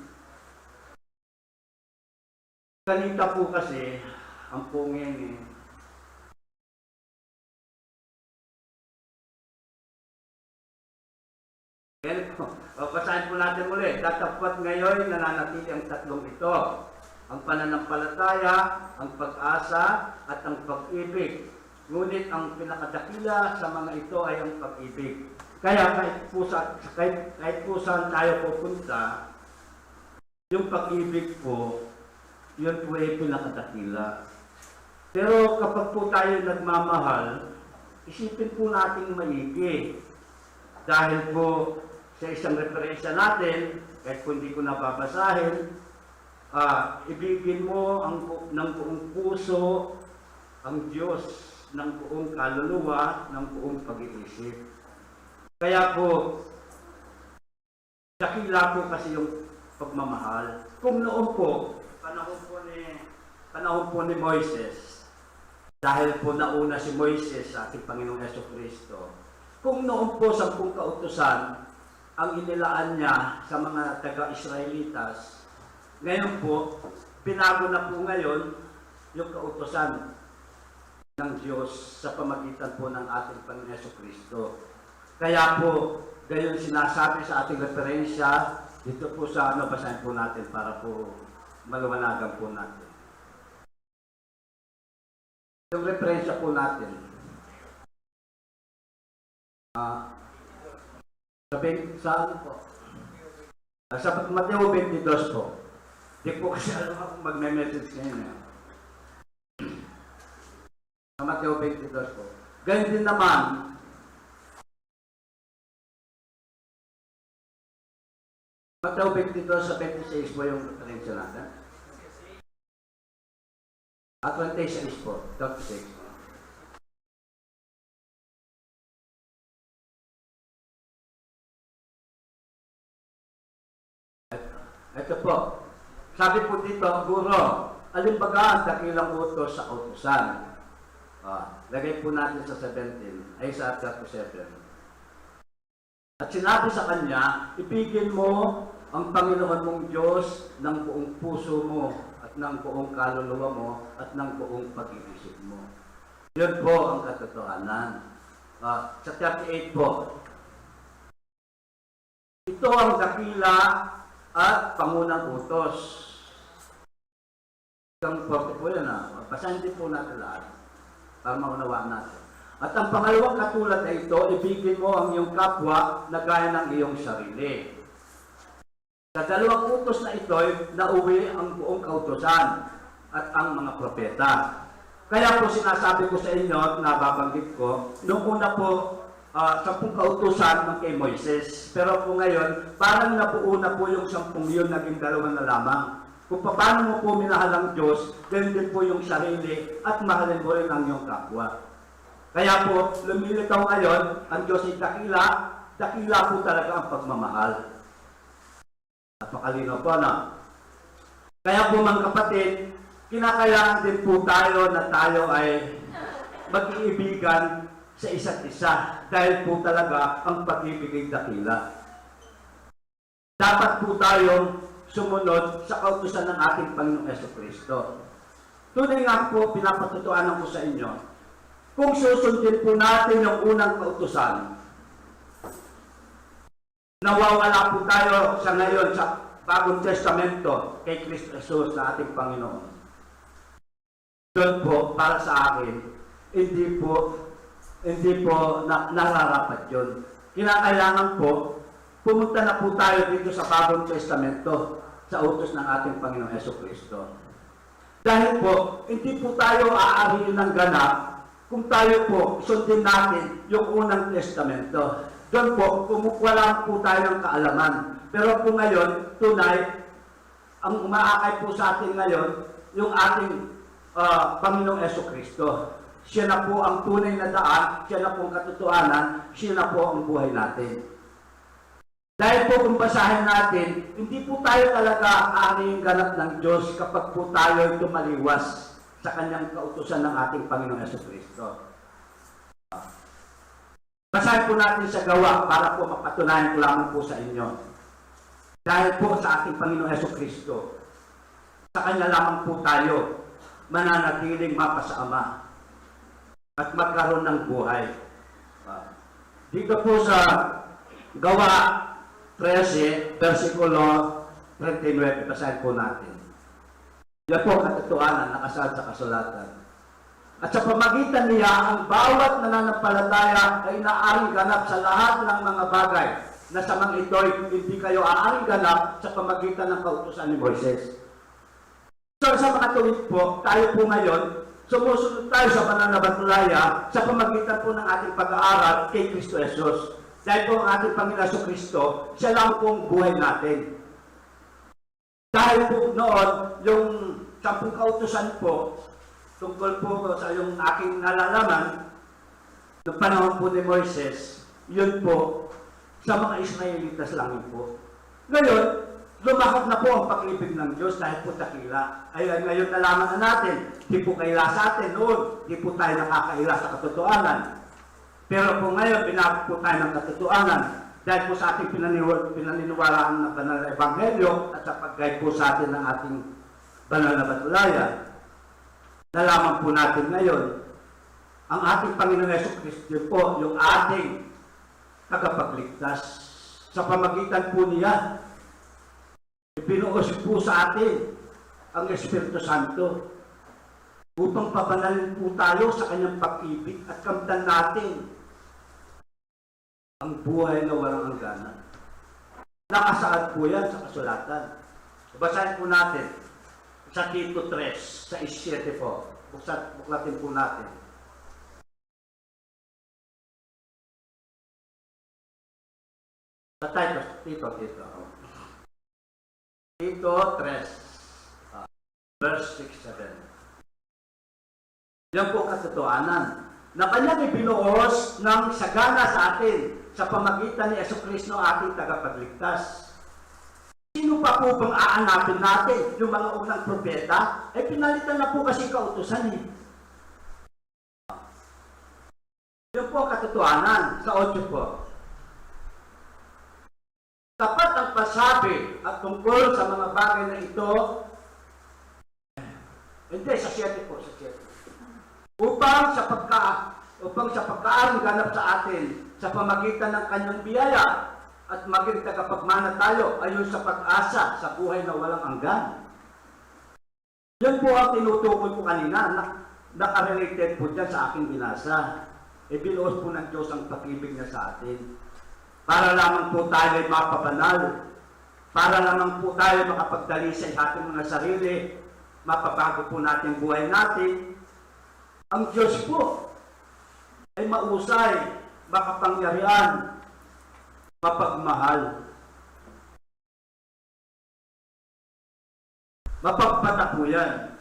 kanita po kasi, ang pungin eh, Yan po. O, basahin po natin muli. Datapwat ngayon, nananatili ang tatlong ito. Ang pananampalataya, ang pag-asa, at ang pag-ibig. Ngunit ang pinakadakila sa mga ito ay ang pag-ibig. Kaya kahit po sa, kahit, kahit po saan tayo pupunta, yung pag-ibig po, yun po ay pinakadakila. Pero kapag po tayo nagmamahal, isipin po natin maigi. Dahil po sa isang referensya natin, kahit po hindi ko nababasahin, ah, ibigin mo ang bu-, ng buong puso ang Diyos, ng buong kaluluwa, ng buong pag-iisip. Kaya po, dakila po kasi yung pagmamahal. Kung noon po, panahon po ni, panahon po ni Moises, dahil po nauna si Moises sa ating Panginoong Yesu Kristo, kung noon po sampung kautusan ang inilaan niya sa mga taga-Israelitas, ngayon po, binago na po ngayon yung kautusan ng Diyos sa pamagitan po ng ating Panginoong Yesu Kristo. Kaya po, gayon sinasabi sa ating referensya, dito po sa ano, basahin po natin para po maliwanagan po natin. Yung referensya po natin. Ah, sa ben-, sa ano po? Ah, sa Mateo twenty-two po. Di po kasi alam ako magme-message ngayon eh. Sa Mateo twenty-two po. Ganyan din naman, Mateo twenty-two sa twenty-six po yung referensya natin. At twenty-six po, twenty-six. Ito po. Sabi po dito, "Guro, alin baga ang dakilang utos sa kautusan?" Ah, lagay po natin sa seventeen, ay sa thirty-seven. At sinabi sa kanya, "Ibigin mo ang Panginoon mong Diyos ng buong puso mo at ng buong kaluluwa mo at ng buong pag-iisip mo." Yun po ang katotohanan. Ah, sa thirty-eight po, "Ito ang dakila at pangunang utos." Hanggang forty po yan, ah. Basahin din po natin lahat para maunawaan natin. "At ang pangalawang katulad ay ito, ibigin mo ang iyong kapwa na gaya ng iyong sarili." Sa dalawang utos na ito ay nauwi ang buong kautusan at ang mga propeta. Kaya po sinasabi ko sa inyo at nababanggit ko, nung una po, ah, sampung kautusan ng kay Moises. Pero po ngayon, parang nabuo na po yung sampung yun, naging dalawa na lamang. Kung paano mo po minahal ang Diyos, ganyan din po yung sarili at mahalin mo rin ang iyong kapwa. Kaya po, lumilitaw ngayon, ang Diyos ay dakila, dakila po talaga ang pagmamahal. Napakalinaw po, no? Kaya po, mga kapatid, kinakailangan din po tayo na tayo ay magkaibigan sa isa't isa dahil po talaga ang pag-ibig ay dakila. Dapat po tayong sumunod sa kautusan ng ating Panginoong Hesukristo. Tunay nga po, pinapatutuanan ko sa inyo, kung susundin po natin yung unang kautusan, nawawala po tayo sa ngayon sa Bagong Testamento kay Kristo Jesus na ating Panginoon. Doon po, para sa akin, hindi po, hindi po na, nararapat yun. Kinakailangan po, pumunta na po tayo dito sa Bagong Testamento, sa utos ng ating Panginoong Hesukristo. Dahil po, hindi po tayo aarihin ng ganap kung tayo po sundin natin yung unang testamento. Doon po, kumukuha lang po tayo ng kaalaman. Pero po ngayon, tunay, ang umaakay po sa atin ngayon, yung ating, ah, Panginoong Hesukristo. Siya na po ang tunay na daan, siya na po ang katotohanan, siya na po ang buhay natin. Dahil po kung basahin natin, hindi po tayo talaga aari ng ganap ng Diyos kapag po tayo ay tumaliwas sa kanyang kautusan ng ating Panginoong Hesukristo. Basahin po natin sa Gawa para po mapatunayan ko lamang po sa inyo. Dahil po sa ating Panginoong Hesukristo, sa kanya lamang po tayo mananatiling mapasa-Ama at magkaroon ng buhay. Ah, dito po sa Gawa trese, bersikulo treinta y nueve, basahin po natin. Yan po ang katotohanan nakasaad sa kasulatan. At sa pamagitan niya, ang bawat nananampalataya ay inaaring ganap sa lahat ng mga bagay na sa mga ito'y hindi kayo aaring ganap sa pamagitan ng kautusan ni Moises. So, sa mga tuwid po, tayo po ngayon, sumusunod tayo sa banal na batulaya sa pamagitan po ng ating pag-aaral kay Kristo Jesus. Dahil po ang ating Panginoon Jesu Kristo, siya lang po ang buhay natin. Dahil po noon, yung sampung kautusan po, tungkol po sa yung aking nalalaman, noong panahon po ni Moises, yun po, sa mga Israelitas lang yun po. Ngayon, lumakas na po ang pag-ibig ng Diyos dahil po dakila. Ay, ay, ngayon nalaman na natin, di po kaila sa atin noon, di po tayo nakakaila sa katotohanan. Pero po ngayon, binago po tayo ng katotohanan dahil po sa ating pinaniwa-, pinaniniwalaan ng banal na ebanghelyo at sa pag-guide po sa atin ng ating banal na batulaya. Nalaman po natin ngayon, ang ating Panginoong Jesu Kristo po yung ating tagapagligtas. Sa pamagitan po niya, ibinuhos po sa atin ang Espiritu Santo upang pabanalin po tayo sa kanyang pag-ibig at kamtan natin ang buhay na walang hangganan. Nakasaad po yan sa kasulatan. Basahin po natin sa Tito tres, sa siyete po. Buksan, buklatin po natin. Sa Tito, Tito, Tito. Tito tres, ah, verse six, seven. Yan po katotohanan na kanyang ibinuhos ng sagana sa atin sa pamagitan ni Jesucristo, ating tagapagligtas. Sino pa po bang aanapin natin? Yung mga unang propeta, eh, pinalitan na po kasi kautusan, eh. Yun po ang katotohanan sa audio po. Tapat ang pasabi at tungkol sa mga bagay na ito. Hindi, sa siyete po, sa siyete. Upang sa pagka, upang sa pagkaarang ganap sa atin, sa pamagitan ng kanyang biyaya, at maging tagapagmana tayo ayon sa pag-asa sa buhay na walang hanggan. Yan po ang tinutukoy ko kanina, na, nakarelated po dyan sa aking binasa. Ibinuhos po ng Diyos ang pag-ibig niya sa atin. Para lamang po tayo ay mapabanal. Para lamang po tayo makapagdalisay sa ating mga sarili. Mapabago po natin buhay natin. Ang Diyos po ay mausay, makapangyarihan, mapagmahal. Mapagpatapuyan.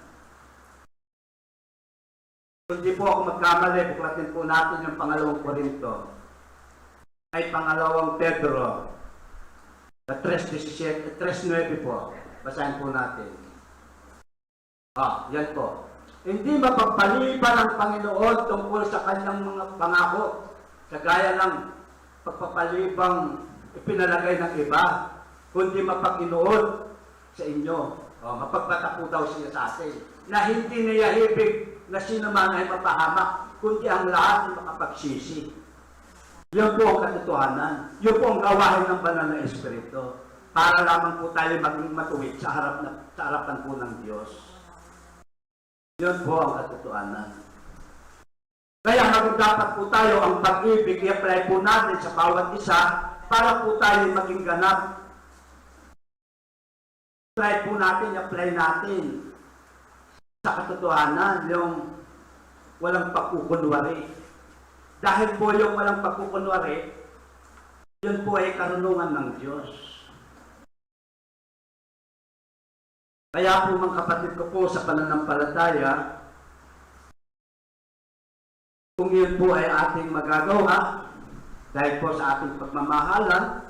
Kung di po ako magkamali, buklatin po natin yung pangalawang Korinto. Ay, pangalawang Pedro, na tres disisiete, tres nuebe po. Basahin po natin. Ah, yan po. Hindi mapagpaliban ang Panginoon tungkol sa kanyang mga pangako, sa gaya ng pagpapalibang ipinalagay ng iba, kundi mapag-inuod sa inyo. O, mapagpatapu daw siya sa atin, na hindi niya ibig na sino man ay mapahamak, kundi ang lahat ay makapagsisi. Yun po ang katotohanan. Yun po ang gawain ng Banal na Espiritu. Para lamang po tayo maging matuwid sa harap na, sa harapan po ng Diyos. Yun po ang katotohanan. Kaya maging dapat po tayo ang pag-ibig, i-apply po natin sa bawat isa para po tayo maging ganap. Try po natin, i-apply natin sa katotohanan, yung walang pagkukunwari. Dahil po yung walang pagkukunwari, yun po ay karunungan ng Diyos. Kaya po, mga kapatid ko po sa pananampalataya, kung yun po ay ating magagawa, dahil po sa ating pagmamahalan,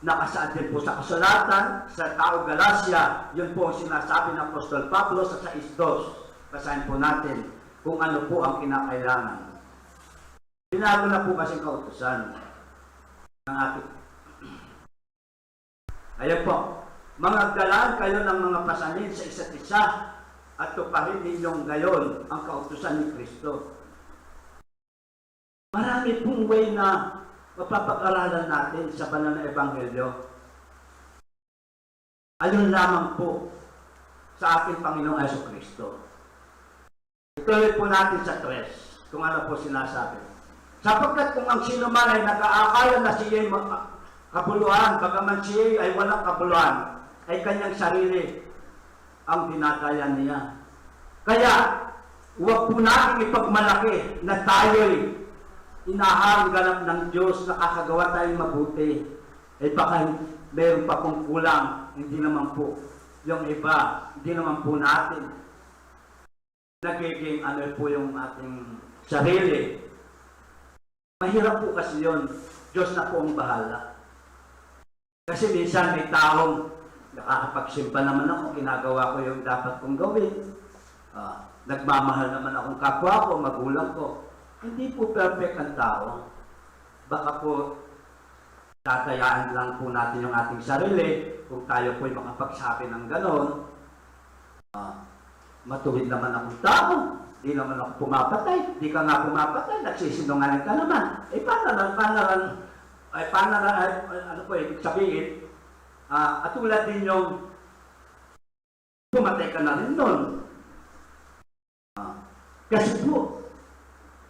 nakasaad din po sa kasulatan, sa tao Galacia, yun po ang sinasabi ng Apostol Pablo sa sais dos. Basahin po natin kung ano po ang kinakailangan. Binago na po kasi kautusan ng ating Ayan po, magkaroon kayo ng mga pasanin sa isa't isa at tuparin ninyong gayon ang kautusan ni Kristo. Marami pong way na mapapag-aralan natin sa banal na ebanghelyo. Ayon lamang po sa ating Panginoong Hesus Kristo. Ituloy po natin sa tres, kung ano po sinasabi. Sapagkat kung ang sino man ay nag-aakala na siya'y ma-, kabuluhan, bagaman siya ay walang kabuluhan, ay kanyang sarili ang dinadaya niya. Kaya, huwag po nating ipagmalaki na tayo'y inaharang ganap ng Diyos, nakakagawa tayong mabuti. Eh, baka meron pa pong kulang, hindi naman po. Yung iba, hindi naman po natin nagiging ano po yung ating sarili. Mahirap po kasi yun. Diyos na po ang bahala. Kasi minsan may taong nakakapagsimba naman ako, ginagawa ko yung dapat kong gawin. Ah, nagmamahal naman akong kapwa ko, magulang ko. Hindi po perfect ang tao. Baka po, dadayaan lang po natin yung ating sarili kung tayo po'y makapagsabi ng ganon. Ah, matuwid naman akong tao. Di naman ako pumapatay. Di ka nga pumapatay, nagsisinungaling ka naman. Eh, paano lang, paano lang, ay, paano lang, ay, ay, ano po, ibig sabihin, ah, katulad din yung pumatay ka na rin nun. Ah, kasi po,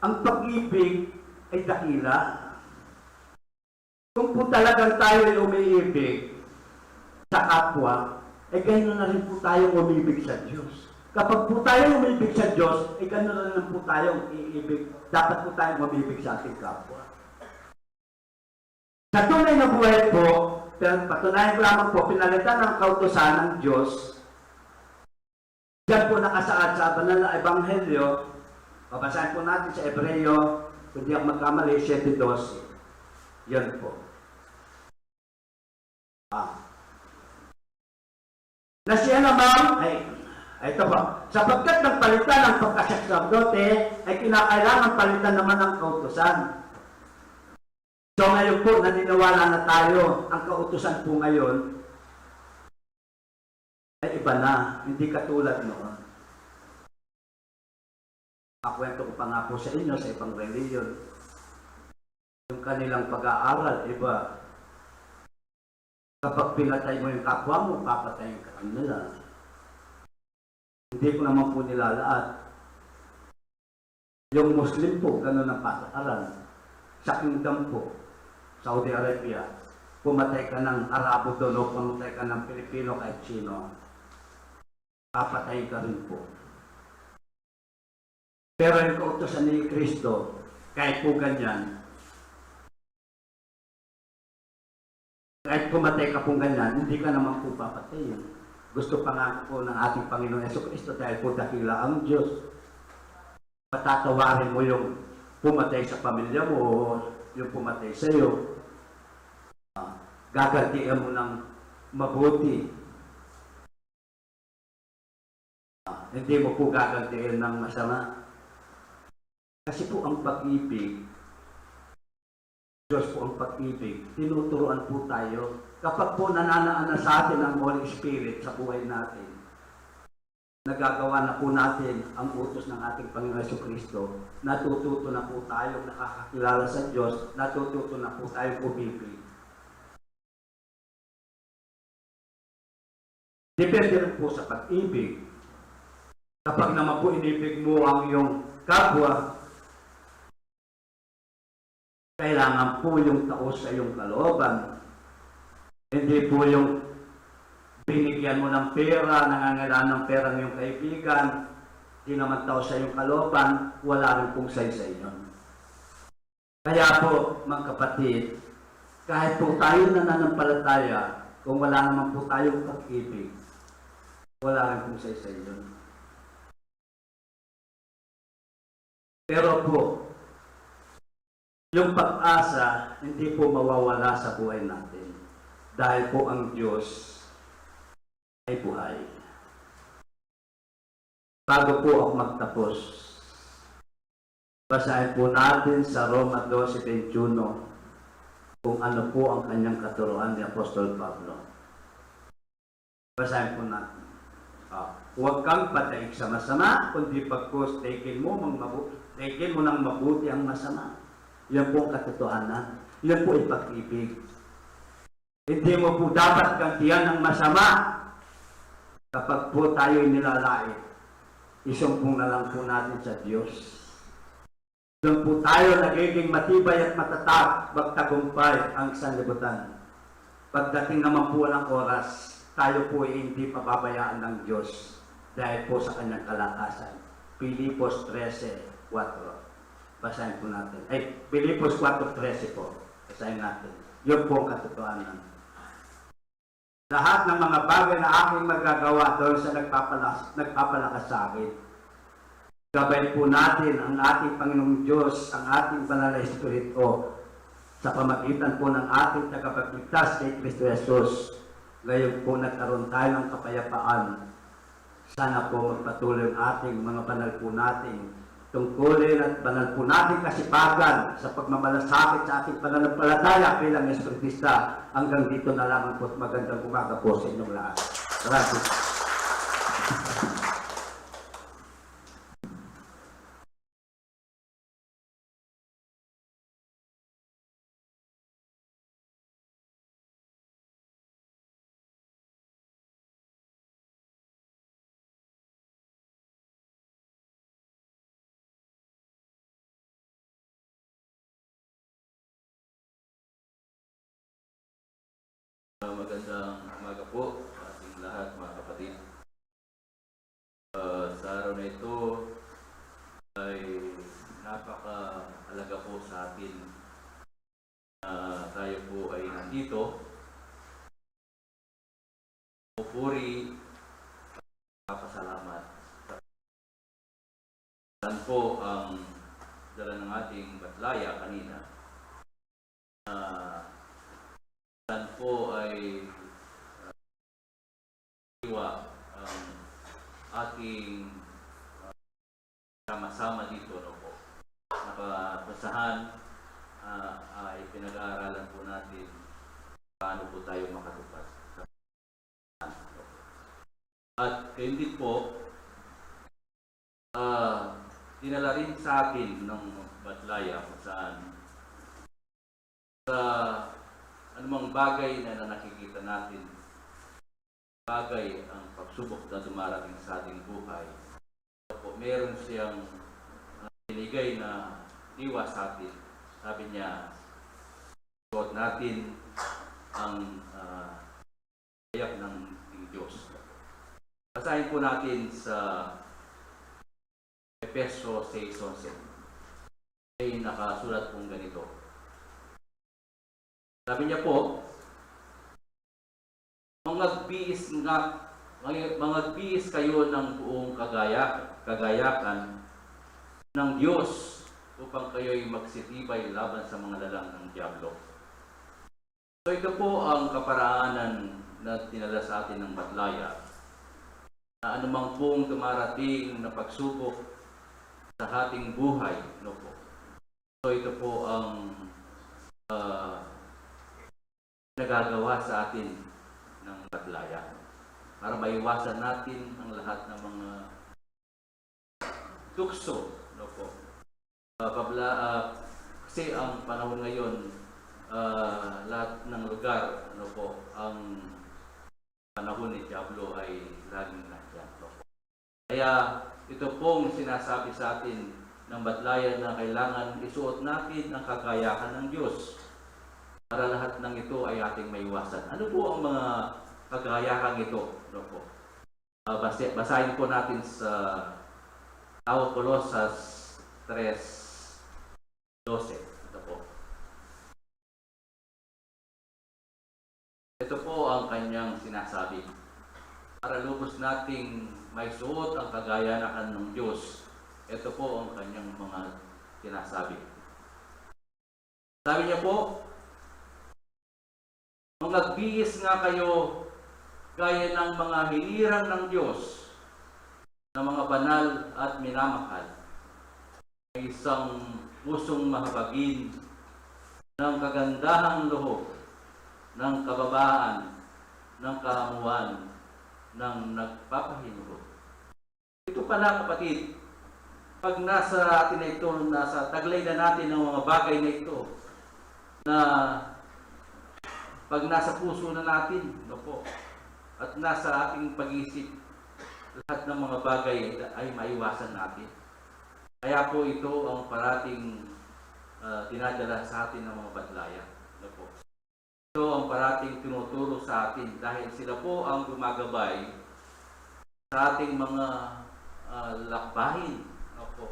ang pag-ibig ay dakila. Kung po talagang tayo ay umiibig sa kapwa, eh, ganun na rin po tayo umibig sa Diyos. Kapag po tayo umibig sa Diyos, eh, ganun na rin po tayo iibig. Dapat po tayong umibig sa ating kapwa. Sa tunay na buhay po, Pero patunayan ko lamang po, pinalitan ng kautusan ng Diyos. Diyan po nakasaad sa banal na ebanghelyo. Babasahin po natin sa Hebreo, kung di ako magkamali, siyete dose. Yan po. Ah. Na siya namang, ay, ay, ito po, sapagkat ng palitan ng pagkasaserdote ay kinakailangan palitan naman ng kautusan. So ngayon po, naniniwala na tayo, ang kautusan po ngayon ay iba na, hindi katulad noon. Kakwento ko pa nga po sa inyo sa ibang reliyon, yung kanilang pag-aaral, iba. Kapag pinatay mo yung kapwa mo, papatayin ka nila. Hindi ko naman po nilalahat. Yung Muslim po, ganun ang patakaran. Sa Kingdom po, Saudi Arabia, pumatay ka ng Arabo doon o pumatay ka ng Pilipino, kahit sino, papatayin ka rin po. Pero yung kautusan ni Kristo, kahit po ganyan, kahit pumatay ka pong ganyan, hindi ka naman po papatayin. Gusto pa nga po ng ating Panginoong Yesu Kristo, dahil po dakila ang Diyos, patatawarin mo yung pumatay sa pamilya mo o yung pumatay sa iyo. Ah, gagantian mo ng mabuti. Ah, hindi mo po gagantian ng masama. Kasi po ang pag-ibig, Diyos po ang pag-ibig, tinuturuan po tayo. Kapag po nananaan na sa atin ang Holy Spirit sa buhay natin, nagagawa na po natin ang utos ng ating Panginoon Yesu Kristo, natututo na po tayo nakakakilala sa Diyos, natututo na po tayo umibig. Depende rin po sa pag-ibig. Kapag naman po inibig mo ang iyong kapwa, kailangan po yung taos sa iyong kalooban. Hindi po yung binigyan mo ng pera, nangangailangan ng pera ng iyong kaibigan, di naman taos sa iyong kalooban, wala rin pong saysay yun. Kaya po, mga kapatid, kahit po tayo nananampalataya, kung wala naman po tayong pag-ibig, wala rin pong saysay yun. Pero po, yung pag-asa, hindi po mawawala sa buhay natin. Dahil po ang Diyos ay buhay. Bago po ako magtapos, basahin po natin sa Roma dose veintiuno kung ano po ang kanyang katuruan ni Apostol Pablo. Basahin po natin. Ah, huwag kang padaig sa masama, kundi pagkus daigin mo mang mabu-, daigin mo ng mabuti ang masama. Yan po ang katotohanan. Yan po ay pag-ibig. Hindi mo po dapat gantian ng masama kapag po tayo'y nilalait. Isumbong na lang po natin sa Diyos. Doon po tayo nagiging matibay at matatag, magtagumpay ang sanlibutan. Pagdating naman po ng oras, tayo po ay hindi pababayaan ng Diyos dahil po sa kanyang kalakasan. Filipos trese kuwatro. Basahin po natin. Ay, Filipos kuwatro trese po. Basahin natin. Yun po ang katotohanan. Lahat ng mga bagay na aking magagawa doon sa nagpapalas-, nagpapalakas sa akin. Gabayan po natin ang ating Panginoong Diyos, ang ating Banal na Espiritu, sa pamagitan po ng ating tagapagligtas kay Kristo Jesus. Ngayon po nagkaroon tayo ng kapayapaan. Sana po magpatuloy ang ating mga banal po nating tungkulin at banal po nating kasipagan sa pagmamalasakit sa ating pananampalataya bilang Espiritista. Hanggang dito na lamang po at magandang umaga po sa inyong lahat. Maraming Magandang umaga po sa ating lahat, mga kapatid. Ah, sa araw na ito ay napakahalaga po sa atin na tayo po ay nandito puri, papasalamat. Yan po ang dala ng ating batlaya kanina. Ah, yan po ay, ah, iwa ang ating, ah, sama-sama dito, no po. Nakabasahan, ah, ay pinag-aaralan po natin paano po tayo makatupad sa at gayon din po, ah, dinala rin sa atin ng batlaya kung saan sa anumang bagay na, na nakikita natin, bagay ang pagsubok na dumarating sa ating buhay. Opo, meron siyang, ah, binigay na diwa sa atin. Sabi niya, suot natin ang, ah, kayak ng, ng Diyos. Basahin po natin sa Efeso sais onse. Ay nakasulat pong ganito. Sabi niya po, "Mangagbihis nga, mangagbihis kayo ng buong kagaya, kagayakan ng Diyos upang kayo'y magsitibay laban sa mga lalang ng Diablo." So, ito po ang kaparaanan na dinala sa atin ng batlaya, na anumang pong dumarating na pagsubok sa ating buhay, no po. So, ito po ang, ah, nagagawa sa atin ng batlaya para maiwasan natin ang lahat ng mga tukso, no po. Ah, pabla-, ah, kasi ang panahon ngayon, ah, lahat ng lugar, ano po, ang panahon ni Diablo ay laging nandiyan, no po. Kaya ito pong sinasabi sa atin ng batlaya na kailangan isuot natin ang kagayahan ng Diyos para lahat ng ito ay ating maiwasan. Ano po ang mga kagayahang ito, no po? Ah, basa-, basahin po natin sa tao Colosas tres doce. Ito po. Ito po ang kanyang sinasabi. Para lubos nating maisuot ang kagaya na ng Diyos, ito po ang kanyang mga sinasabi. Sabi niya po, "Mangagbihis nga kayo gaya ng mga hinirang ng Diyos na mga banal at minamahal, na isang pusong mahabagin ng kagandahang loob, ng kababaan, ng kaamuan, ng nagpapahinubog." Ito pala, kapatid, pag nasa atin na ito, nasa taglay na natin ang mga bagay na ito, na pag nasa puso na natin, no po, at nasa ating pag-iisip, lahat ng mga bagay ay maiwasan natin. Kaya po ito ang parating, ah, dinadala sa atin ng mga batlaya, no po. Ito ang parating tinuturo sa atin dahil sila po ang gumagabay sa ating mga, ah, lakbahin. Opo.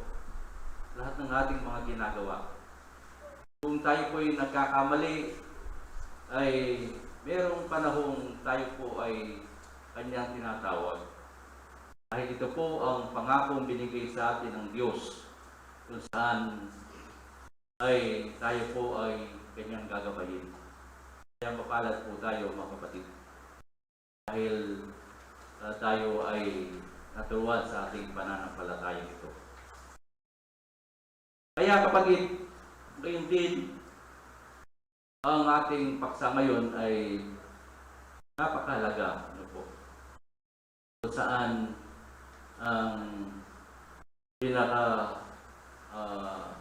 Lahat ng ating mga ginagawa. Kung tayo po'y nagkakamali, ay merong panahong tayo po ay kanyang tinatawag. Dahil ito po ang pangakong binigay sa atin ng Diyos, kung saan ay tayo po ay kanyang gagabayin. Kaya mapalad po tayo, mga kapatid, dahil, ah, tayo ay naturuan sa ating pananampalatayang ito. Kaya, kapatid, gayon din, ang ating paksa ngayon ay napakahalaga, ano po, kung saan ang pinaka, ah,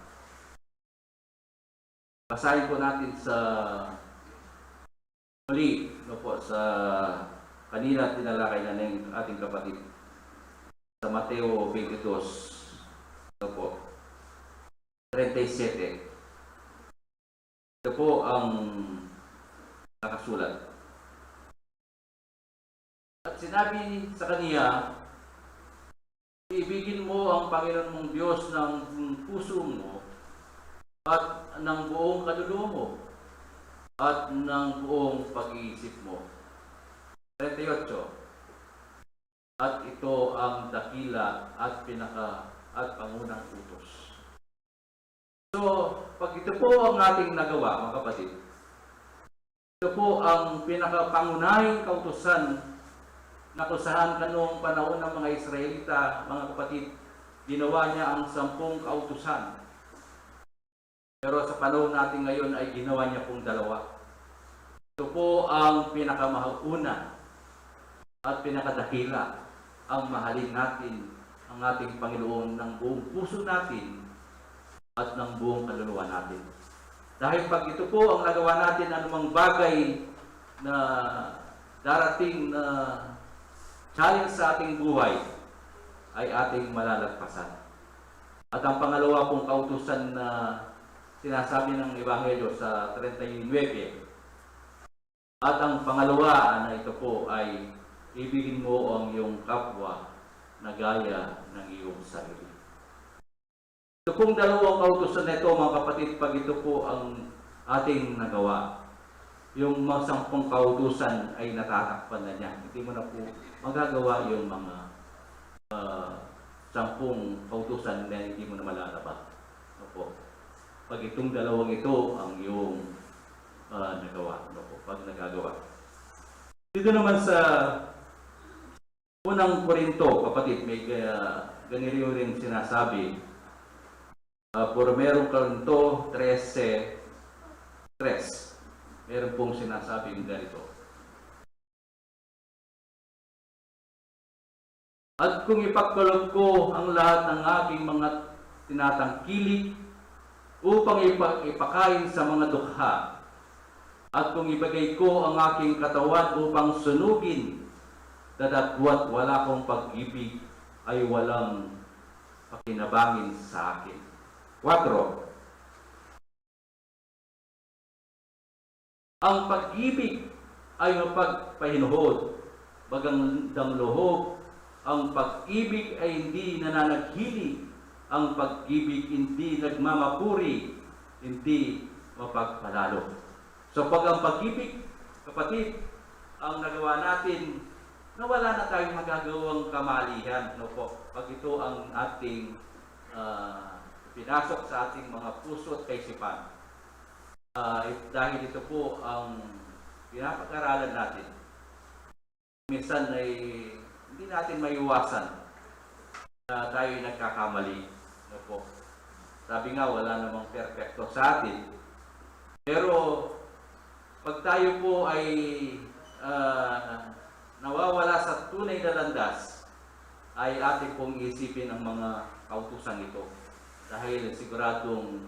basahin po natin sa muli, no po, sa kanina tinalakay na ng ating kapatid sa Mateo twenty-two, no po, treinta y siete. Ito po ang nakasulat. At sinabi sa kaniya, "Ibigin mo ang Panginoon mong Diyos ng buong puso mo, at ng buong kaluluwa mo, at ng buong pag-iisip mo." Treinta y ocho. At ito ang dakila at pinaka-, at pangunang utos. So, pag ito po ang ating nagawa, mga kapatid, ito po ang pinakapangunahing kautusan na kung saan kanung panahon ng mga Israelita, mga kapatid, ginawa niya ang sampung kautusan. Pero sa panahon natin ngayon ay ginawa niya pong dalawa. Ito po ang pinakamauna at pinakadakila, ang mahalin natin ang ating Panginoon ng buong puso natin at ng buong kaluluwa natin. Dahil pag ito po ang nagawa natin, anumang bagay na darating na challenge sa ating buhay ay ating malalagpasan. At ang pangalawa pong kautusan na sinasabi ng Ebanghelyo sa treinta y nueve, at ang pangalawa na ito po ay, "Ibigin mo ang iyong kapwa na gaya ng iyong sarili." Ito pong dalawang kautusan na ito, mga kapatid, pag ito po ang ating nagawa, yung mga sampung kautusan ay natatakpan na niya. Hindi mo na po magagawa yung mga, ah, sampung kautusan na hindi mo na malalabag. Opo. Pag itong dalawang ito ang yung, ah, nagawa. Opo. Pag nagagawa. Dito naman sa Unang Korinto, kapatid, may ga-, ganito rin sinasabi. Ah, Primerong Korinto trese tres. Meron pong sinasabing ganito, "At kung ipagkaloob ko ang lahat ng aking mga tinatangkilik upang ipa-, ipakain sa mga dukha, at kung ibigay ko ang aking katawan upang sunugin, datapwat wala kong pag-ibig, ay walang pakinabangin sa akin." Kwatro, ang pag-ibig ay mapagpahinuhod, magandang loob, ang pag-ibig ay hindi nananaghili, ang pag-ibig hindi nagmamapuri, hindi mapagpalalo. So, pag ang pag-ibig, kapatid, ang nagawa natin, na wala na tayong magagawang kamalihan, no po? Pag ito ang ating, ah, pinasok sa ating mga puso at kaisipan. Ah, it-, dahil ito po ang pinapag-aralan natin. Minsan ay hindi natin maiwasan na tayo'y nagkakamali. Ano po? Sabi nga, wala namang perpekto sa atin. Pero pag tayo po ay, ah, nawawala sa tunay na landas, ay atin pong isipin ang mga kautusan ito. Dahil siguradong,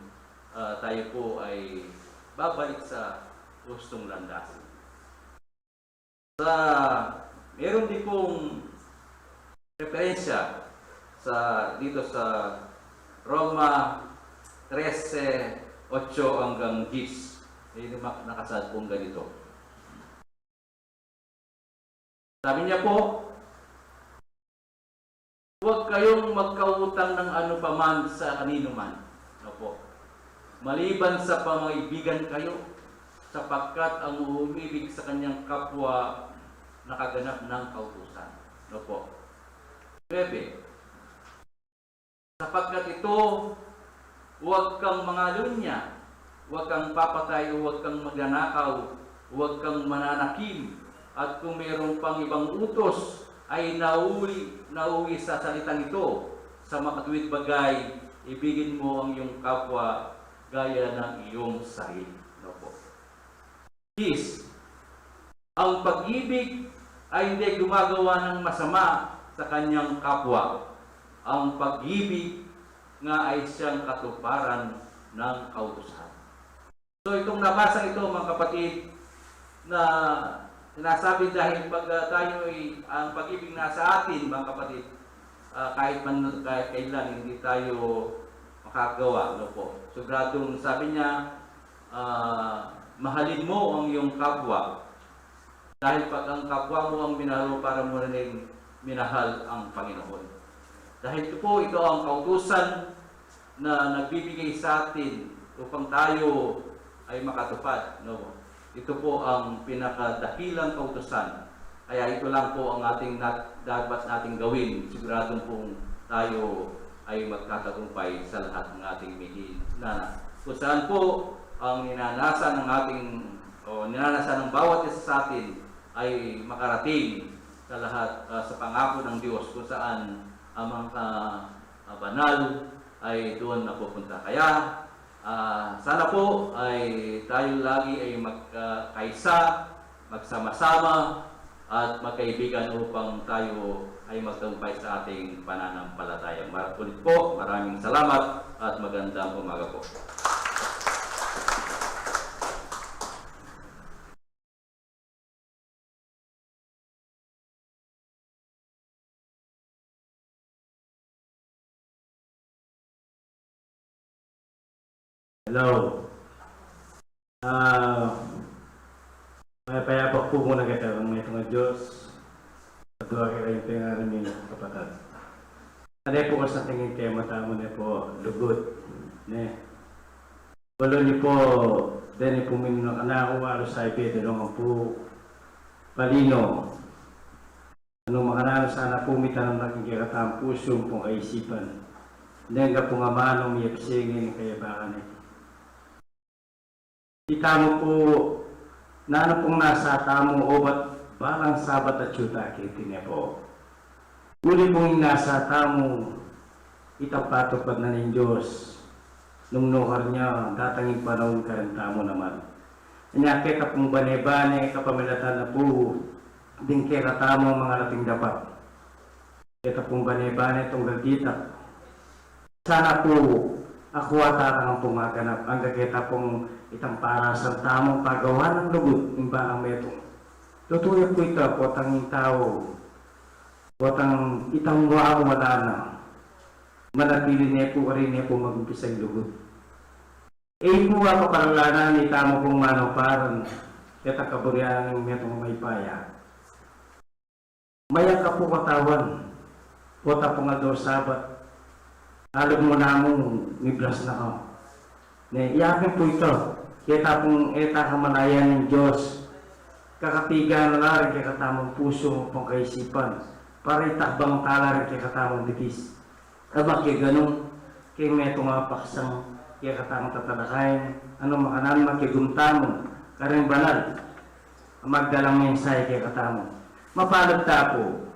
ah, tayo po ay babalik sa hustong landas. Sa, meron din pong referensya sa, dito sa Roma trese, otso hanggang diyes. May naka-, nakasaad pong ganito. Sabi niya po, "Huwag kayong magkautang ng ano pa man sa kanino man." Opo. "Maliban sa pamaibigan kayo, sapagkat ang umibig sa kanyang kapwa nakaganap ng kautusan." Opo. Nuebe, "Sapagkat ito, huwag kang mangalunya, huwag kang papatay, huwag kang magnanakaw, huwag kang mananakim, at kung mayroon pang ibang utos, ay nauwi, nauwi sa salitang ito, sa makatuwid bagay, ibigin mo ang iyong kapwa gaya ng iyong sarili." Ano po? Diyes, ang pag-ibig ay hindi gumagawa ng masama sa kanyang kapwa. Ang pag-ibig nga ay siyang katuparan ng kautusan. So, itong nabasa ito, mga kapatid, na sinasabi dahil pag, ah, tayo ay, ang pag-ibig nasa atin, mga kapatid, ah, kahit man, kahit kailan, hindi tayo makagawa, ano po. Siguradong sabi niya, ah, "Mahalin mo ang iyong kapwa." Dahil pag ang kapwa mo ang minahal mo, para mo rin minahal ang Panginoon. Dahil ito po, ito ang kautusan na nagbibigay sa atin upang tayo ay makatupad, no? Ito po ang pinakadakilang kautusan Kaya ito lang po ang ating nat-, dapat nating gawin. Siguradong pong tayo ay magtatagumpay sa lahat ng ating mihinana. Kung saan po ang ninanasan ng ating, o ninanasan ng bawat isa sa atin ay makarating sa lahat, ah, sa pangako ng Diyos, kung saan ang mga, ah, banal ay doon napupunta. Kaya, ah, sana po ay tayo lagi ay magkaisa, magsama-sama, at magkaibigan upang tayo ay magtagumpay sa ating pananampalataya. Mar-, ulit po, maraming salamat at magandang umaga po. Hello. Ah, payapa pu muna kekayu, Mayupayang Dios. Padua kekayu, pengaru mi kapatad. Ane pu kasi ing tema tamu ne pu, lugud, ne. Balu yu pu, deni pu minuna kanaku, alu sa ibe, dalung pu palino. Nung makananu sana pu mitanam na king kekatamung pusu ampong kaisipan, neng kapung amanung miyapsengin ing kayabangan ne. Itamu pu, nanu pung nasa tamu, obat balang Sabat atyu ta keti ne pu. Uli pung ing nasa tamu, itang patupad na ning Dios, nung nukar nya datang ing panaun karin tamu naman. Nya keta pung bane-bane, kapamilatan na pu ding kekatamung mangarating dapat. Keta pung bane-bane tunggal dita. Sana pu, akua ta rang pung maganap, angga keta pung itang parasan tamung pagawan nang lugud, ing bakang metung. Tutu ya pu ita, potang ing tau, potang itang wa, wala na. Manatili ne pu, karin ne pu mag-umpisa ing lugud. E pu kapalalanan, itamu pung manuparan, keta kaburian ning metung mayupaya. Mayap ka pu katawan, pota pung aldo Sabat, alug mu namu, miblas na ka. Ne, yakin pu ita, keta pung e ta kamalayan ning Dios, kakatigan na la ring kekatamung pusu ampong kaisipan, para itakbang ta la ring kekatamung bitis. Aba, keng ganung, keng metung a paksang kekatamung tatalakayin, nung makananu, makigum tamu karing banal a magdalang mensahe kekatamu. Mapalad ta pu.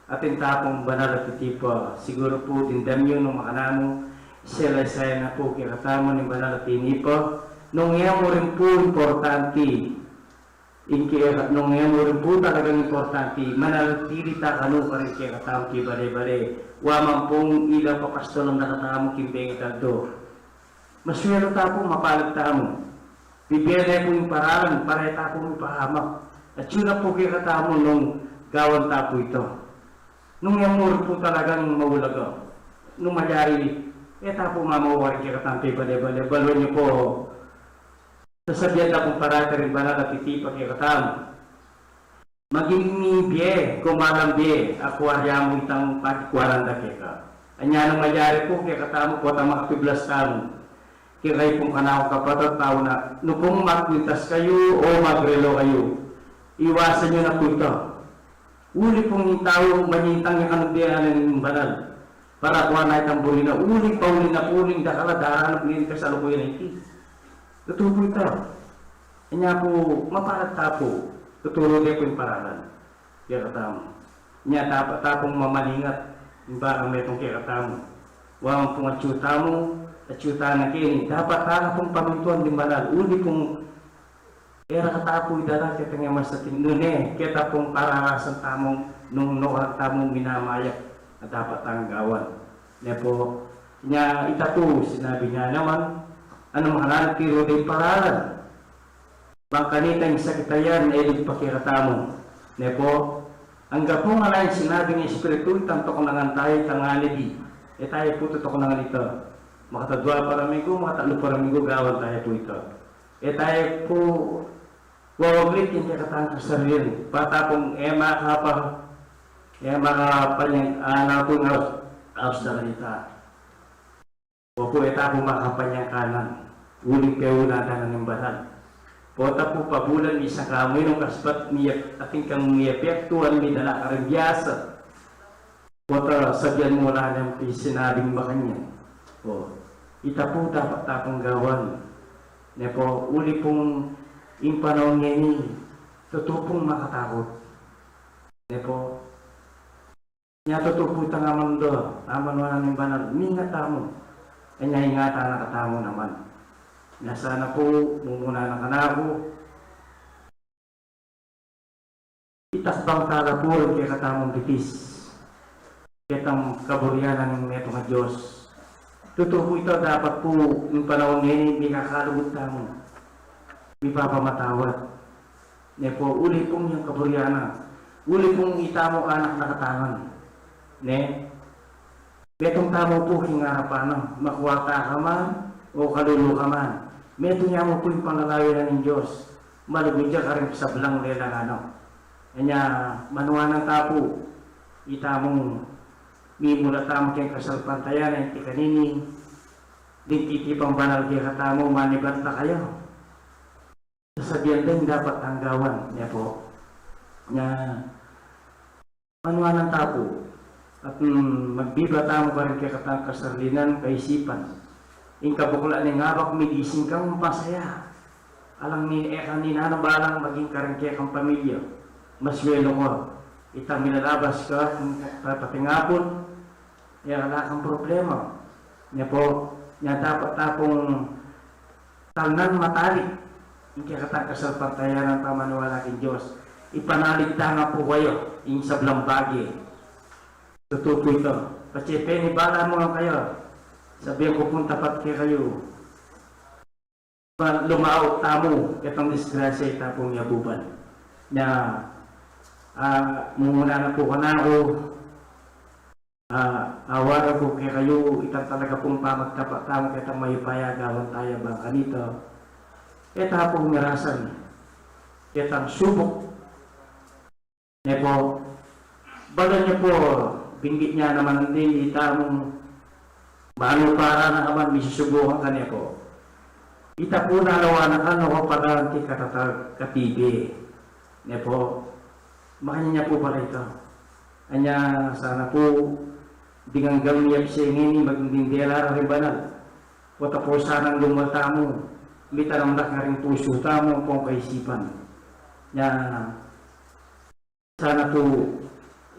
Atin ta pung banal a titipa, siguru pu dimdam yu nung makananu, isalaysay na pu kekatamu ning banal a tinipa, nung e mu rin pu importante, ing kaya nung e mu rin pu talagang importante, manatili ta kanu karing kekatamung kibale-bale, wa man pung ila papastolan na katamu king bengit aldo. Maswelu ta pu, mapalad tamu. Bibie ne pu ing paralan, para e ta pu mipahamak. Atyu na pu kekatamu nung gawan ta pu ita. Nung e mu rin pu talagang maulaga, nung malyari, e ta pu mamawari kekatamung pibale-bale, balu yu pu. Sasabian da pung parati ring banal a titipa kekatamu. Maging mibie, kumalang bie, akua ya mu itang pakikuanan da keka. Anya nung malyari pu kekatamu, potang makapiblas tamu. Kekayu pung kanaku kapatad, tau na, nu pung magkwintas kayu o magrelo kayu, iwasan yu na pu ita. Uli pung ing tau, manyintang ya kanu bie ning banal. Para kua na itang buri na, uling pauli na pu, uling dakal a daranan pu ning kasalukuyan a iti. Tutu pu ita. Anya pu, mapalad ta pu. Tuturu de pu ing paralan kekatamu. Nya dapat ta pung mamalingat, ing bakang metung kekatamu. Wa man pung atyu tamu, atyu ta na keni. Dapat ta na pung pamintuan ding banal. Uli pung e ra kata pu idala ketang e masating, nune keta pung pararasan tamu nung nukaran tamu minamayap a dapat tang gawan. Ne pu, nya ita pu, sinabi na naman, nung makananu, tiru de ing paralan. Bang kanita ing sakit a yan, e ligpa kekatamu. Ne pu, angga pung ala ing sinabi ning Espiritu, itang tuknangan tayu, itang anib i. E tayu pu tutuknangan ita. Makatadua pa ring minggu, makatatlu pa ring minggu, gawan tayu pu ita. E tayu pu wawaglit king kekatang kasarian. Bata pung e makapa, e makapanyang, ah, na pu ing aus-, aus na kanita. Wa pu, e ta pu makapanyang kanan. Uling peuna da na ning banal. Pota pu pabulan mi sa kamu nung kasbat mi, atin kang mi epektuan mi dala karing biasa. Pota sabian mu la nang pi sinabing makanyan. O, ita pu dapat tapung gawan. Ne po, uli pung ing panaun ngeni, tutu pung makatakut. Ne po, nya tutu pu itang amang do, amang wanan ning banal, mingat tamu. Nya ingatan na katamu naman. Nya sana pu, mumuna na kanaku, itakbang tala pu ring kekatamung bitis, ketang kaburian ning metung a Dios. Tutu pu ita dapat pu, ing panaun ngeni, mikakalugud tamu, mipapamatawad. Ne po, uli pung yang kaburian na, uli pung itamu anak na katangan. Ne? Metung tamu pu king arapan na, makuata ka man, o kalulu ka man. Metung ya mu pu ing panlalawi na ning Dios, malugud ya karing sablang lelangan na. Nya, manuanan ta pu, itamu, mimula tamu keng kasalpantayanan, ing kanini, ding titipang banal kekatamu, manibat ta kayu. Sasabian da ing dapat tang gawan, ne po. Nya, manuanan ta pu, at, mm, magbiba tamu karing kekatang kasarilinan, kaisipan. Ing kabukla ning abak, migising kang masaya. Alang ni, e ka ni nanu balang maging karing kekang pamilya. Maswelo ka. Itang milalabas ka, ing tapat ning apun, e ka la kang problema. Ne po, nya dapat ta pung talnan matalik ing kekatang kasalpantayanan, pamaniwala king Dios. Ipanalig ta na pu kayu ing sablang bage. Tutu pu ita. Patse penibalan mu ngan kayu, sabian ku pung tapat kekayu, lumaut tamu ketang disgrasya, ita pung yabuban. Nya, ah, mumuna na pu kanaku, ah, awara ku kekayu, itang talaga pung pamagtapat tamu ketang mayupaya a gawan taya bang kanita. E ta pu mirasan ketang subuk. Ne po, balu ne po, binggit ne naman ning itamu, manu para na ka man, misusubukan ka, ne po. Ita pu nalawa na ka, no, paganti katatag, katibe. Ne po, makanyan ya pu pala ita. Anya, sana pu, ding anggang mi apse ngeni, maging dela ra ring banal. Pota pu sanang lumal tamu, mitanam na karing pusu tamu, ampong kaisipan. Nya, sana pu,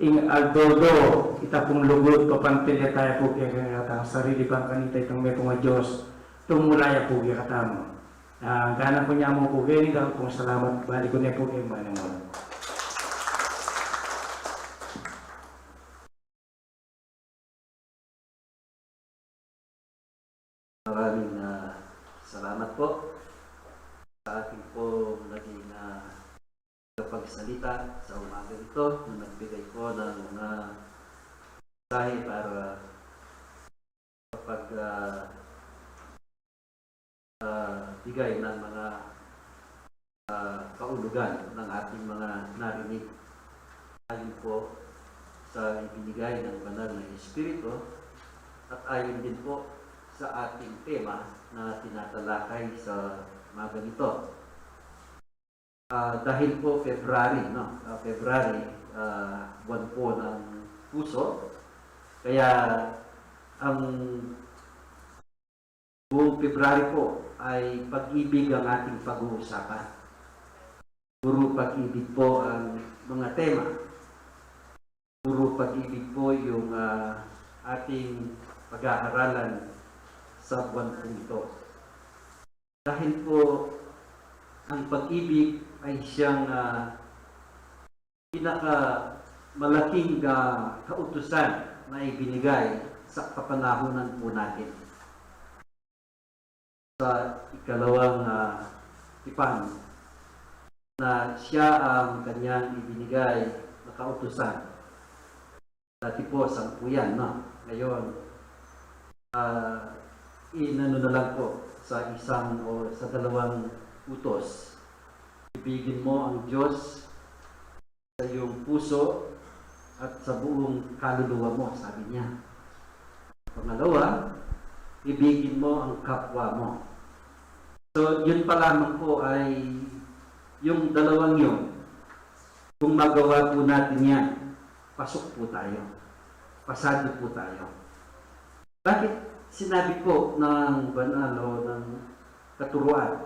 ing aldo-aldo, ita pung lugud, papantil ya taya pu kekatang sarili bang kanita itang metung a Dios, tumula ya pu kekatamu. Ah, angganan ku ne mu pu keni, dakal pung salamat, balik ku ne pu keng manamon. Maraming, ah, salamat po sa ating pong naging, ah, tagapagsalita sa umagang ito na nagbigay po ng mga mensahe para kapag, ah, ah, bigay ng mga, ah, kaulugan ng ating mga narinig. Ayon po sa ibinigay ng Banal na Espiritu at ayon din po sa ating tema na tinatalakay sa umagang ito. Ah, dahil po February, no? Ah, February, ah, buwan po ng puso. Kaya ang buong February po ay pag-ibig ang ating pag-uusapan. Puro pag-ibig po ang mga tema. Puro pag-ibig po yung, ah, ating pag-aaralan sa buwan pong ito. Dahil po ang pag-ibig ay siyang, ah, pinakamalaking, ah, kautusan na ibinigay sa kapanahunan po natin. Sa ikalawang, ah, tipan na siya ang kanyang ibinigay na kautusan. Dati po, sampu yan, no? Ngayon, ah, inano na lang po sa isang o sa dalawang utos. Ibigin mo ang Diyos sa iyong puso at sa buong kaluluwa mo, sabi niya. Pangalawa, ibigin mo ang kapwa mo. So, yun pa lamang po ay yung dalawang yun. Kung magawa po natin yan, pasok po tayo. Pasado po tayo. Bakit sinabi po ng banal o ng katuruan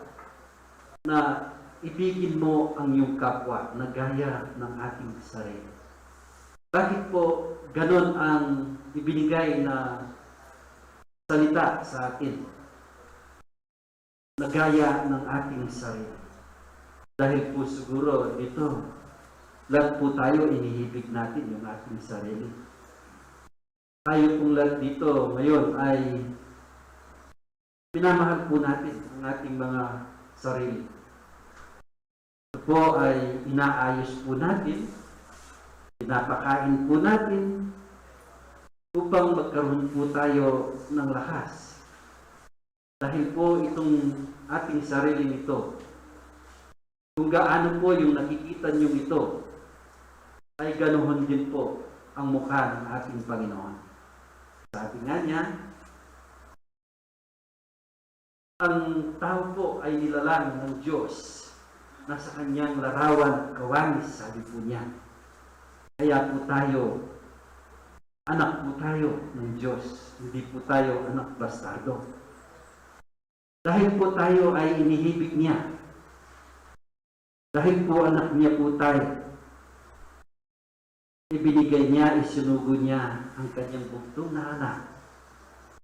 na ibigin mo ang iyong kapwa na gaya ng ating sarili? Bakit po ganon ang ibinigay na salita sa atin na gaya ng ating sarili? Dahil po siguro dito, lahat po tayo, inihibig natin yung ating sarili. Tayo pong lahat dito ngayon ay minamahal po natin ang ating mga sarili. Ito po ay inaayos po natin, pinapakain po natin upang magkaroon po tayo ng lakas. Dahil po itong ating sarili nito, kung gaano po yung nakikita niyong ito, ay ganoon din po ang mukha ng ating Panginoon. Sabi nga niya, ang tao po ay nilalang ng Diyos na sa kanyang larawan at gawan, sabi po niya. Kaya po tayo, anak po tayo ng Diyos, hindi po tayo anak bastardo. Dahil po tayo ay inihibig niya, dahil po anak niya po tayo, ibinigay niya, isinugo niya ang kanyang bugtong na anak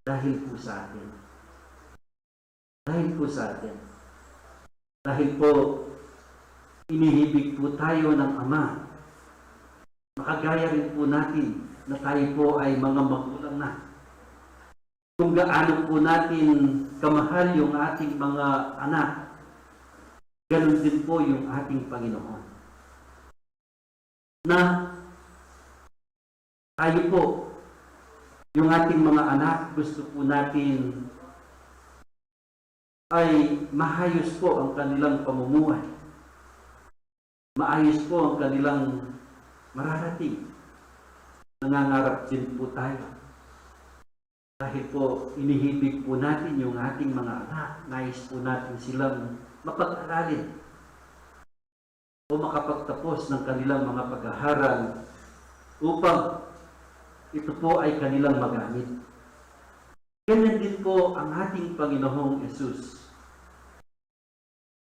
dahil po sa atin. Dahil po sa atin. Dahil po inihibig po tayo ng Ama, makagaya rin po natin na tayo po ay mga magulang na. Kung gaano po natin kamahal yung ating mga anak, ganun din po yung ating Panginoon. Na tayo po, yung ating mga anak, gusto po natin ay maayos po ang kanilang pamumuhay. Maayos po ang kanilang mararating. Nangangarap din po tayo. Dahil po, inihibig po natin yung ating mga anak, nais po natin silang mapag-aralin o makapagtapos ng kanilang mga pag-aaral upang ito po ay kanilang magamit. Ganyan din po ang ating Panginoong Yesus.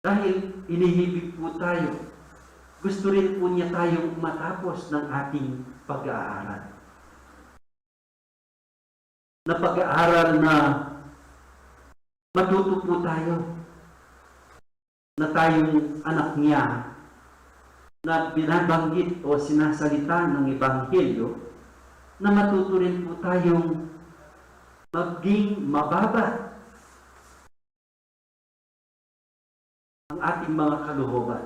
Dahil inihibig po tayo, gusto rin po niya tayong matapos ng ating pag-aaral. Na pag-aaral na matuto po tayo na tayong anak niya na binabanggit o sinasalita ng Ebanghelyo, na matuto rin po tayong maging mababa ang ating mga kalooban.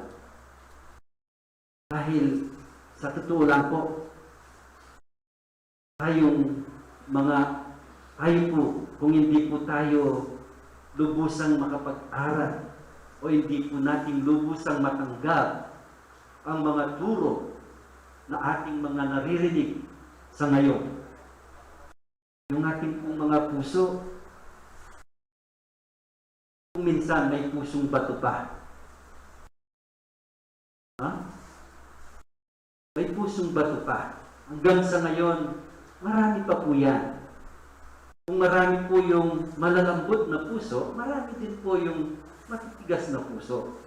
Dahil sa totoo lang po, tayong mga, tayo po, kung hindi po tayo lubusang makapag-aral o hindi po natin lubusang matanggap ang mga turo na ating mga naririnig sa ngayon, yung ating pong mga puso, kung minsan may pusong bato pa. Ha? May pusong bato pa. Hanggang sa ngayon, marami pa po yan. Kung marami po yung malalambot na puso, marami din po yung matitigas na puso.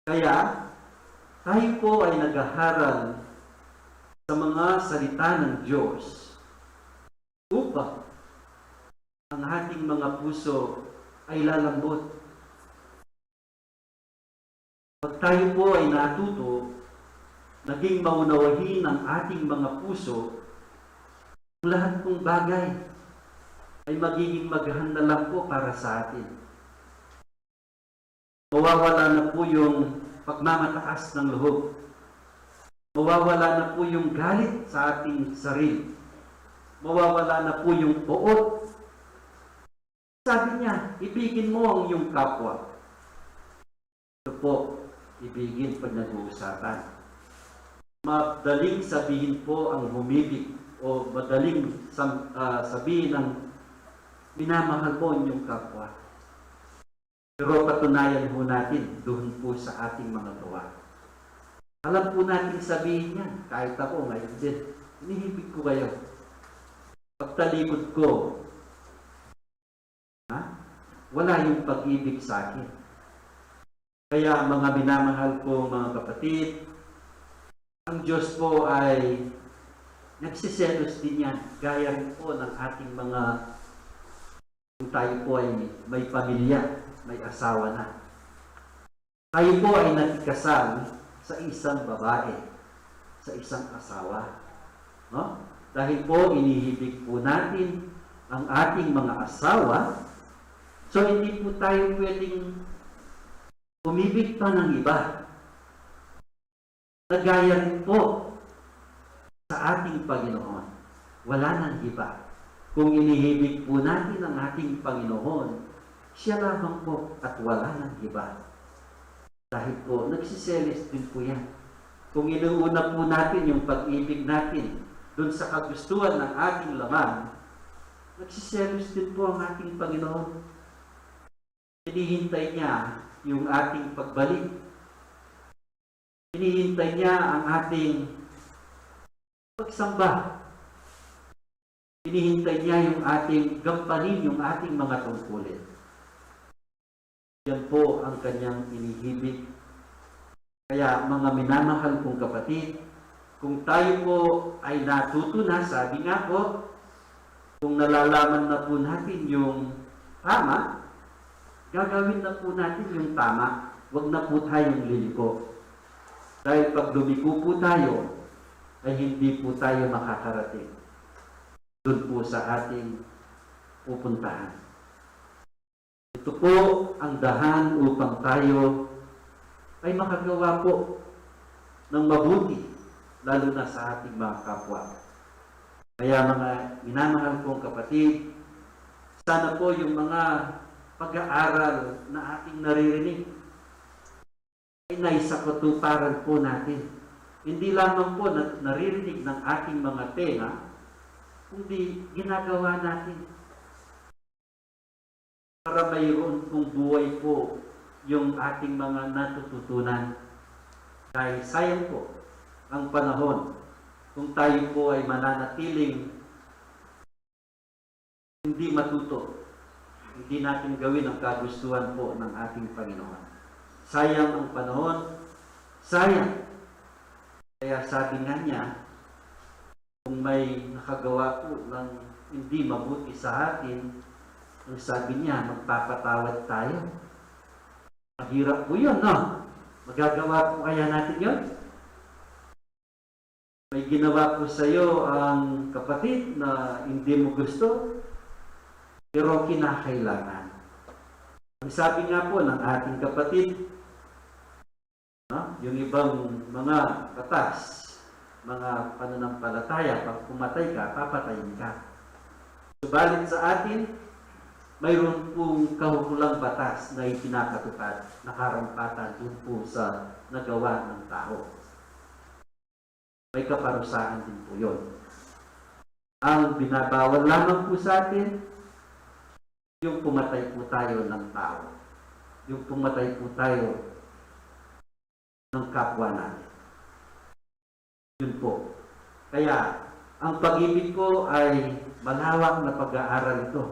Kaya, tayo po ay naghaharal sa mga salita ng Diyos upang ang ating mga puso ay lalambot. Pag tayo po ay natuto, naging maunawain ang ating mga puso, ang lahat pong bagay ay magiging magaan na lang po para sa atin. Mawawala na po yung pagmamataas ng loob. Mawawala na po yung galit sa ating sarili. Mawawala na po yung poot. Sabi niya, "Ibigin mo ang iyong kapwa." Ito po, ibigin, pinag-uusapan. Madaling sabihin po ang humibig o madaling sam-, ah, sabihin ang minamahal mo ang iyong kapwa. Pero patunayan ho natin, doon po sa ating mga gawa. Alam po natin sabihin yan, kahit ako ngayon din, inihibig ko kayo. Pagtalikod ko, ha? Wala yung pag-ibig sa akin. Kaya, mga minamahal kong mga kapatid, ang Diyos po ay nagsiselos din yan, gaya rin po ng ating mga, kung tayo po ay may pamilya, may asawa na. Tayo po ay nakikasal sa isang babae, sa isang asawa. No? Dahil po inihibig po natin ang ating mga asawa, so hindi po tayo pwedeng umibig pa ng iba. Na gaya rin po sa ating Panginoon. Wala nang iba. Kung inihibig po natin ang ating Panginoon, siya lamang po at wala nang iba. Dahil po, nagsiselos din po yan. Kung inuuna po natin yung pag-ibig natin dun sa kagustuhan ng ating laman, nagsiselos din po ang ating Panginoon. Hinihintay niya yung ating pagbalik. Hinihintay niya ang ating pagsamba. Hinihintay niya yung ating gampanin, yung ating mga tungkulin. Yan po ang kanyang inihibig. Kaya, mga minamahal kong kapatid, kung tayo po ay natuto na, sabi nga po, kung nalalaman na po natin yung tama, gagawin na po natin yung tama. Huwag na po tayong liliko. Dahil pag lumiko po tayo, ay hindi po tayo makakarating dun po sa ating pupuntahan. Ito po ang dahan upang tayo ay makagawa po ng mabuti, lalo na sa ating mga kapwa. Kaya, mga minamahal kong kapatid, sana po yung mga pag-aaral na ating naririnig ay naisakatuparan po natin. Hindi lamang po na naririnig ng ating mga tenga, kundi ginagawa natin. Para mayroon pong buhay po yung ating mga natututunan. Dahil sayang po ang panahon kung tayo po ay mananatiling hindi matuto, hindi natin gawin ang kagustuhan po ng ating Panginoon. Sayang ang panahon, sayang. Kaya sabi nga niya, kung may nakagawa po ng hindi mabuti sa atin, ang sabi niya, magpapatawad tayo. Mahirap po yun, no? Magagawa po kaya natin yun? May ginawa po sa'yo ang kapatid na hindi mo gusto, pero kinakailangan. Ang sabi nga po ng ating kapatid, no? Yung ibang mga batas, mga pananampalataya, pag pumatay ka, papatayin ka. Subalit sa atin, mayroon pong kahukulang batas na ipinapatupad na karampatan dun po sa nagawa ng tao. May kaparusahan din po yun. Ang binabawal lamang po sa atin, yung pumatay po tayo ng tao. Yung pumatay po tayo ng kapwa natin. Yun po. Kaya, ang pag-ibig po ay malawak na pag-aaral ito.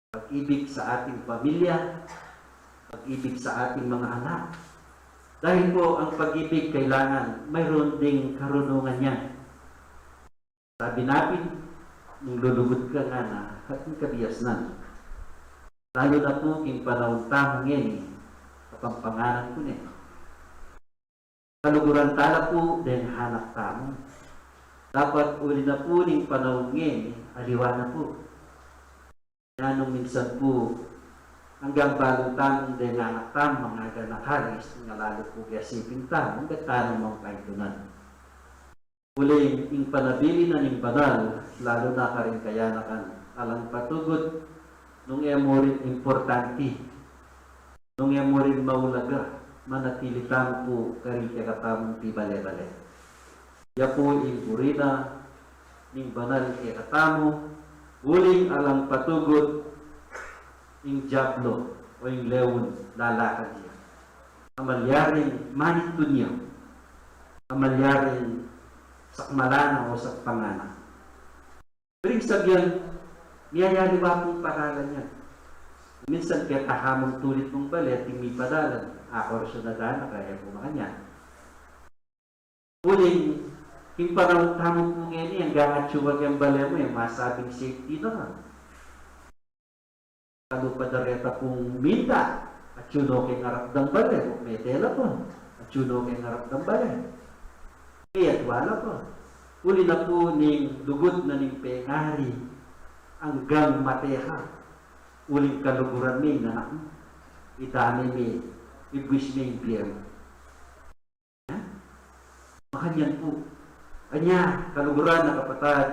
Pag-ibig sa ating pamilya, pag-ibig sa ating mga anak. Dahil po ang pag-ibig kailangan mayroon ding karunungan niya. Sabi natin, nung lulugud ka nga na, ating kabiasnan. Lalo na po king panahon tamu ngeni, Kapampanganan ku ne. Kaluguran tala po deng anak tamu. Dapat uli na po ning panahon ngeni, aliwa na po. Kaya nung minsan po, anggang balu tamu deng anak tamu, mga anak, alis, nga lalu po kaya siping tamu, anggang tana mang kaitunan. Uling ing panabilin na ning banal, lalu na karing kayanakan, alang patugud, nung e mu rin importanti, nung e mu rin maulaga, manatili tamu pu karing kekatamung pibale-bale. Ya pu ing buri na ning banal kekatamu, uling alang patugud ing Diablo, o ing leun lalakad ya. A malyaring manintun ya. A malyaring sakmalan na o sakpangan na. Pero ing sabian, miyayaliwa pung paralan yan. Minsan keta ka mung tulid mung bale, ating mipadalan, akor siyudad na kaya pu makanyan. Uling, king panaun tamu pu ngeni, anggang atyu ka keng bale mu, e masabing safety na ka. Kalupa da reta pung minda, atyu no keng arap dang bale, o mete la pa, atyu no keng arap dang bale. Kaya tuwa la pa. Uli na pu ning lugud na ning pengari, anggang mate ka, uling kaluguran me ing anak mu, idame me, ibwis me ing bie mu. Makanyan pu. Anya, kaluguran a kapatad,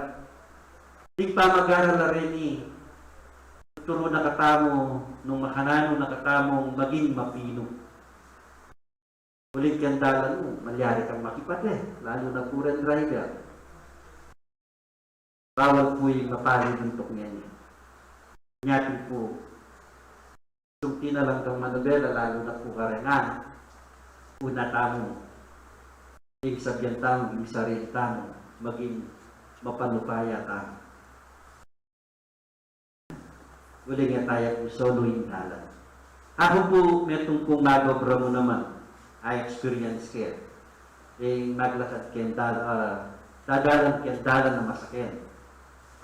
ding pamag-aral a reni, tuturu na katamu nung makananu na katamung maging mapinu. Uling keng dalan mu, malyari kang makipate, lalu na pu reng driver. Bawal pu ing mapali buntuk ngeni. Nya pin pu, sung tinalang kang manubela, lalu na pu kareng anak, una tamu, ing sabian tamu, ing sarili tamu, maging mapanupaya tamu. Uling e taya pu solo ing dalan. Aku pu, metung kung mag-obra mu naman, a experience ke. Ing maglakad keng dal-, ah, dadalan keng dalan a masaken.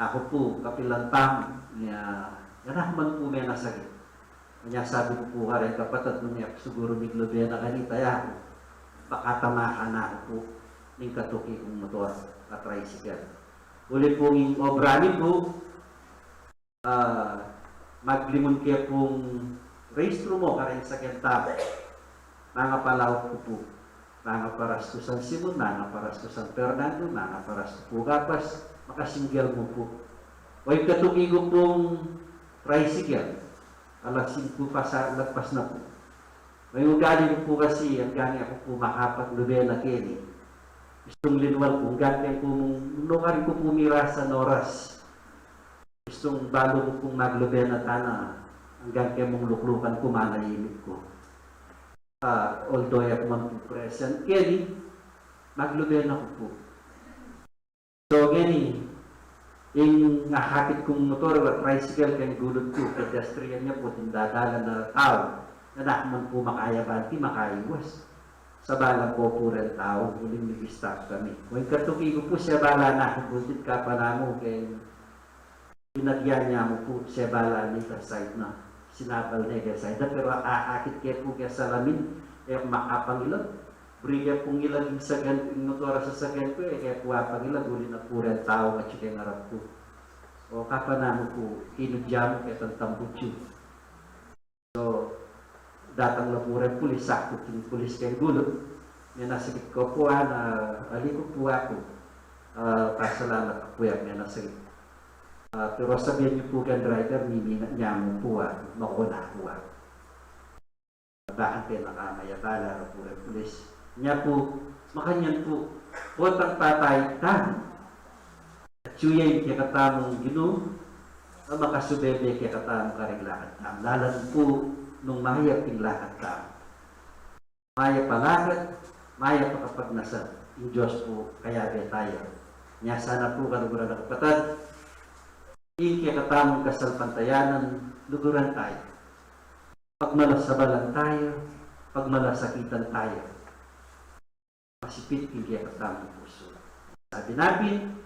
Aku pu, kapilan tamu, nya, nya naman pu menasakit. Nya sabi ku pu kareng kapatad mu, nya siguru miglube na kanita ya ku. Pakatama ka na ku pu ning katuki kung motor a tricycle. Uli pu ning obra mi pu, ah, maglimun ke pung rehistro mu kareng saken tamu. Manga palaut ku pu. Manga paras ku San Simon, manga paras ku San Fernando, manga paras ku pu Capas, makasinggel mu pu. O ing katuki ku pung tricycle, alas singku pasa lagpas na pu. May ugali ku pu kasi, anggang e ku pu makapaglube na keni. Istung linwal ku, anggang e ku mung, nukarin ku pu mirasan oras. Istung balu ku pung maglube na tana, anggang e mung luklukan ku, manayimik ku. Ah, although e ku man pu present keni, maglube na ku pu. So, ngeni, ing akakit kung motor, tricycle, keng gulut ku, pedestrian ya pu, atin dadalan a tau, e na ku man pu makayabati, makaiwas. Sabalan ku pu reng tau, uling mig-stop kami. Uling katuki ku pu, sebalan na ku pu, tit kapanamu, keng binagyan ya mu pu, sebalan ne keng side na. Sinabal ne keng side na, pero akakit ke pu keng salamin, e ku makapangilag. Buri ke pung ilag ing saken, ing motor a sasaken ku, e ke pu apangilag, uli na pu reng tau atyu keng arap ku. O, kapanamu pu, kinudya mu ketang tambutsu. So, datang la pu reng pulis, sakut ing pulis keng gulut. Menasakit ku pu, a, na, ali ku pu aku. A, pasalamat ku pu ya, menasakit. A, pero sabian yu pu keng driver, mimingat ya mu pu aku, makona pu aku. Bakante na ka mayabala ra pu reng pulis. Nya pu, makanyan pu, potang papait tamu, atyu ya ing kekatamung Ginu, a makasubebe kekatamu karing lakad tamu. Lalam pu nung mayap ing lakad tamu. Mayap a lakad, mayap a kapagnasan, ing Dios pu kayabe taya. Nya sana pu, kaluguran a kapatad, ing kekatamung kasalpantayanan, luguran taya. Pagmalasabalan taya, pagmalasakitan taya. Masipit ing kekatamung pusu. Sabi na pin,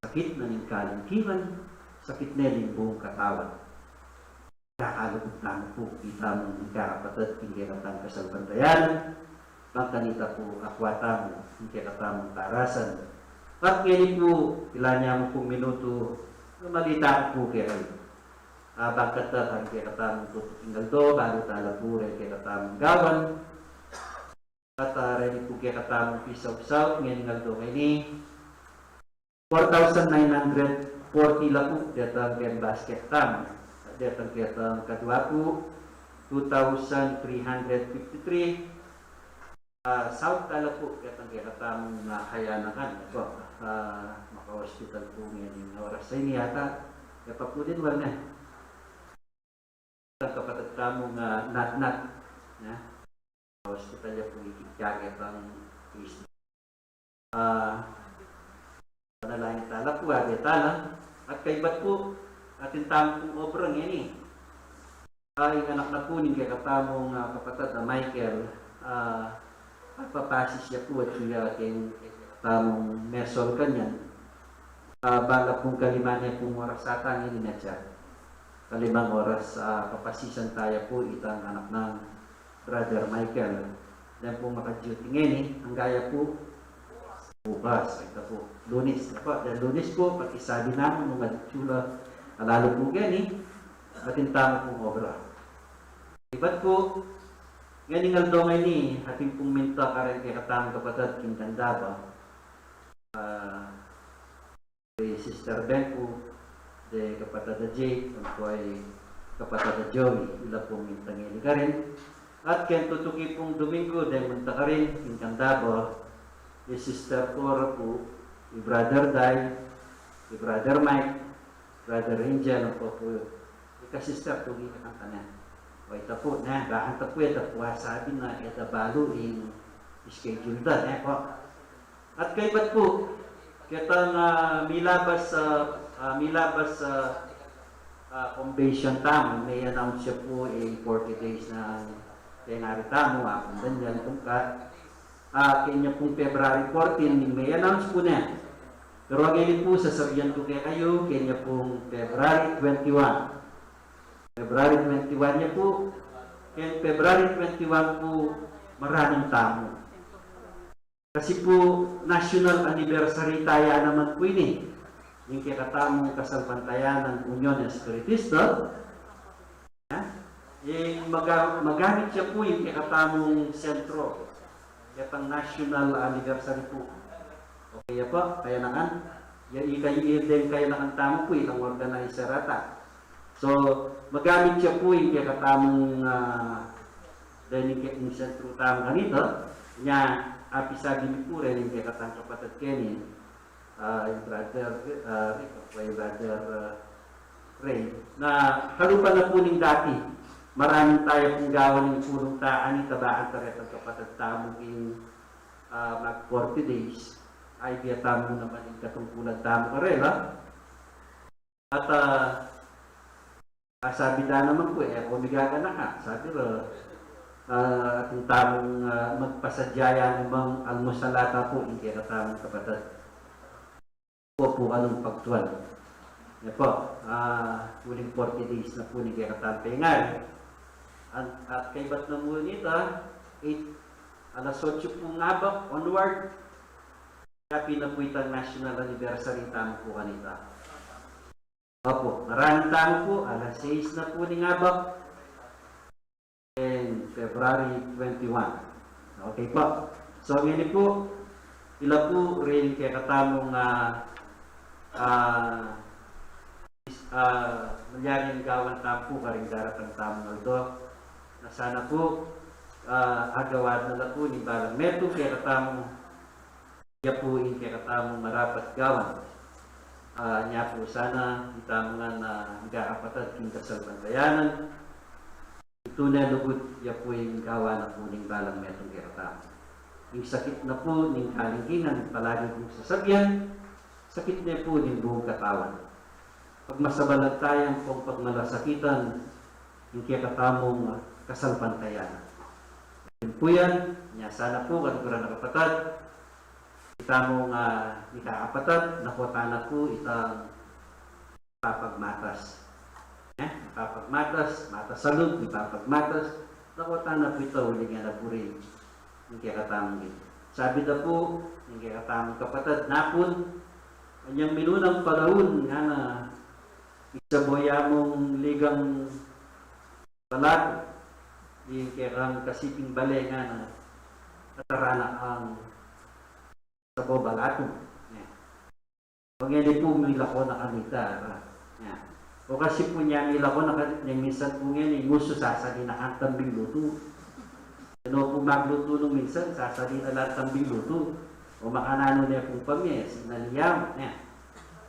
sakit na ning kalingkingan, sakit ne ning buung katawan. Kakalugud tamu pu, itamu ning kakapatad king kekatamung kasalpantayanan, bang kanita pu akua tamu ing kekatamung karasan. At ngeni pu, ilan ya mu pung minutu, malita ku pu kekayu. A, bang kanita ing kekatamung tutuking aldo, balu tala pu reng kekatamung gawan. At, a, reni pu kekatamung pisaupsaup, ngening aldo ngeni, four thousand nine hundred forty la pu, detang keng basket tamu. Detang ketang kadua pu, two thousand three hundred fifty-three. A, saup tala pu ketang kekatamung, a, kayanakan, e pu, a, maka-hospital pu ngening oras a ini yata. E pa pu din, wal ne. Itang kapatad tamu nga Natnat, ne? Hospital ya pu, ikit ya keng Kristo. Ah, panalangin tala pu, abe tala. At kaybat pu, atin tamu pung obra ngeni. Ah, ing anak na pu ning kekatamung, ah, kapatad a Michael, ah, papasis ya pu atyu ya keng kekatamung mesol kanyan. Ah, bala pung kalima ne pung oras ata ngeni, ne, atyu. Kalimang oras, ah, papasisan taya pu itang anak nang Brother Michael. Deng pung maka-duty ngeni, angga ya pu? Bukas, ita pu. Lunes, apa? Deng Lunes pu, pakisabi na mu nung atyu la, alalu pu ngeni, atin tamu pung obra. Ibat pu, ngening aldo ngeni, atin pung minta kareng kekatamung kapatad king Candaba. Ah, kay Sister Beng pu, deng kapatad a Jake, ampo i kapatad a Joey, ila pung minta ngeni karin. At keng tutuki pung Domingo, deng minta karin king Candaba, i Sister Cora pu, i Brother Dai, i Brother Mike, Brother Angel, ampo pu, ika Sister, tuki ka kanita ne. O, ita pu, ne, bakanta pu, ita pu, ah, sabi na, ita balu ing schedule da, ne, pu. At kaybat pu, ketang, ah, milabas, ah, ah, milabas, ah, ah, convention tamu, me-announce ya pu ing forty days nang pengari tamu, ah, Apung Daniel, tungkat. Ah, kenya pung February fourteen, ing me-announce pu ne. Pero ngeni pu, sasabian ku kekayu, kenya pung February twenty-one. February twenty-one ya pu, keng February twenty-one pu, maranun tamu. Kasi pu, national anniversary taya naman pu ini, ing kekatamung kasalpantayanan Union Espiritista. Ya? Ing maga-, magamit ya pu ing kekatamung sentro, ketang national anniversary pu. Okay ya pu, kayanakan? Ya, ika, ika deng kayanakan tamu pu, itang organizer ata. So, magamit ya pu ing kekatamung, ah, deni ke-, ing sentro tamu kanita. Nya, apisabi mi pu reni ing kekatamung kapatad keni, ah, i Brother, ah, Rick, o i Brother, ah, Ray, na kalupa na pu ning dati, maranun taya pung gawan ing pulung ta, anita ba, antaretang kapatad tamu ing, ah, mag forty days, ay, bie tamu naman ing katungkulan tamu karela. At, ah, ah, sabi da naman pu, e ku migaganaka. Sabi ra, ah, atin tamung, ah, magpasadya ya namang almusal ata pu ing kekatamung kapatad. Pu, pu, anung pagtuan? Ya pu, ah, uling forty days na pu ning kekatamung pengari. At, at kaybat na mu nita, eight, alas otso pu ing abak, onward. Happy na pu itang national anniversary tamu pu kanita. Opu, maranun tamu pu, alas sais na pu ning abak, king February twenty-one. Okay pu. So, ngeni pu, ila pu ring kekatamung, ah, ah, is-, ah, malyaring gawan tamu pu karing daratang tamung aldo. Na sana pu, ah, agawan na la pu ning balang metung kekatamu. Ya pu ing kekatamung marapat gawan. Ah, nya pu sana, itamu ngan a kapatad king kasalpantayanan, itune lugud ya pu ing gawan na pu ning balang metung kekatamu. Ing sakit na pu ning kalingkingan, palagi kung sasabian, sakit ne pu ning buung katawan. Pagmasabalan taya ampong pagmalasakitan ing kekatamung kasalpantayanan. Yan pu yan, nya sana pu, kaluguran a kapatad, itamu ngan a kapatad, nakutan na pu itang mipapagmatas. Eh, mipapagmatas, matas a lub, mipapagmatas, nakutan na pu ita uling e na buri ing kekatamung ini. Sabi da pu ning kekatamung kapatad, napun, anyang minunang palaun, ngana, isabo ya mung ligang balat, ing kekang kasiping bale, ngana, atarana ang sabo balatun. Yan. O ngeni pu, milako na kanita, a. Yan. O kasi pu nya milako na kanita, minsan pu ngeni, ing usu sasalin na kang tambing lutu. Ino pu maglutu nung minsan, sasalin na lang tambing lutu. O makananu ne pung pamie, sinalian, yan.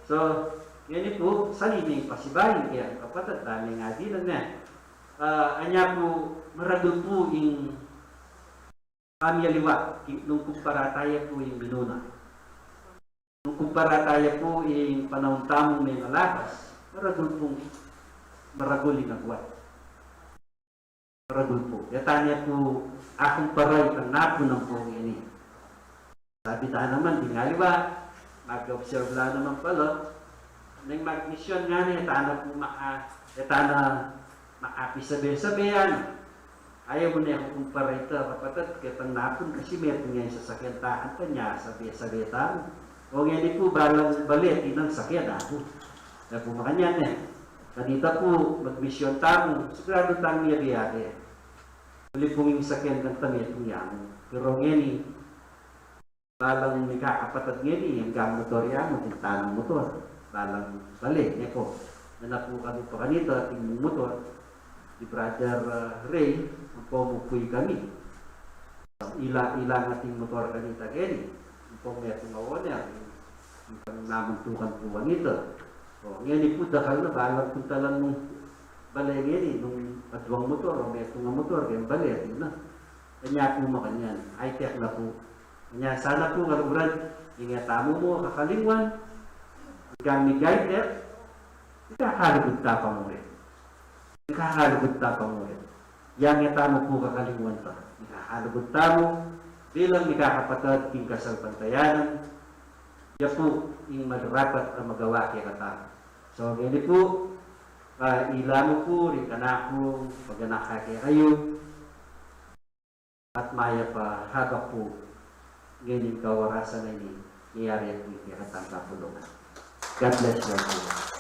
So, ngeni pu, salin ne ing pasibayu, kaya kapatad, dami nga dinan, yan. Ah, anya pu, maragul pu ing pamialiwa, ki-, nung kumpara taya pu ing minuna. Nung kumpara taya pu ing panaun tamung mengalakas, maragul pung, maragul ing agwat. Maragul pu. Yata ne pu, akumpara itang napun ampong ini. Sabi ta naman, ding aliwa, mag-observe la naman pala. Neng magmisyon ngeni, e ta na pu maka-, e ta na makapisabe-sabe, ano. Ayaw mu ne kukumpara ita, kapatad, ketang napun kasi metung ya ing sasakyan ta, anto nya, sabe-sabe ta. O ngeni pu, balang bale, atin nang sakyan, aku. Kaya pu makanyan, e. Kanita pu, magmisyon tamu, siguradu tang miyabe-yabe. Uli pung ing sakyan kanta metung ya mu. Pero ngeni, balang mikakapatad ngeni, anggang motor ya mu, atin tanang motor. Balang bale, ne pu. Nanu pu kanu pa kanita, atin mung motor. Di Brother, ah, Ray, ampo mu pu kami. Ila, ila ing atin motor kanita ngeni. Ampo metung a owner, ing, ing namantukan pu kanita. O, ngeni pu, dakal na, balang puntalan mung bale ngeni, nung aduang motor, o metung a motor, keng bale, atin na. Kanya pu makanyan, high-tech na pu. Kanya sana pu, kaluguran, ing e tamu mu kakalingwan, anggang miga-tech, mikakalugud ta pa mu rin. Mikakalugud ta pa mu rin. Yang e tamu pu kakalingwan pa. Mikakalugud tamu, bilang mikakapatad king kasalpantayanan, ya pu ing marapat a magawa kekatamu. So, ngeni pu, ah, ila mu pu, ring kanakung paganak kekayu, at mayap a habak pu, ngening kawarasan a ini, miyari pu ing kekatang kapulungan. God bless you, everyone.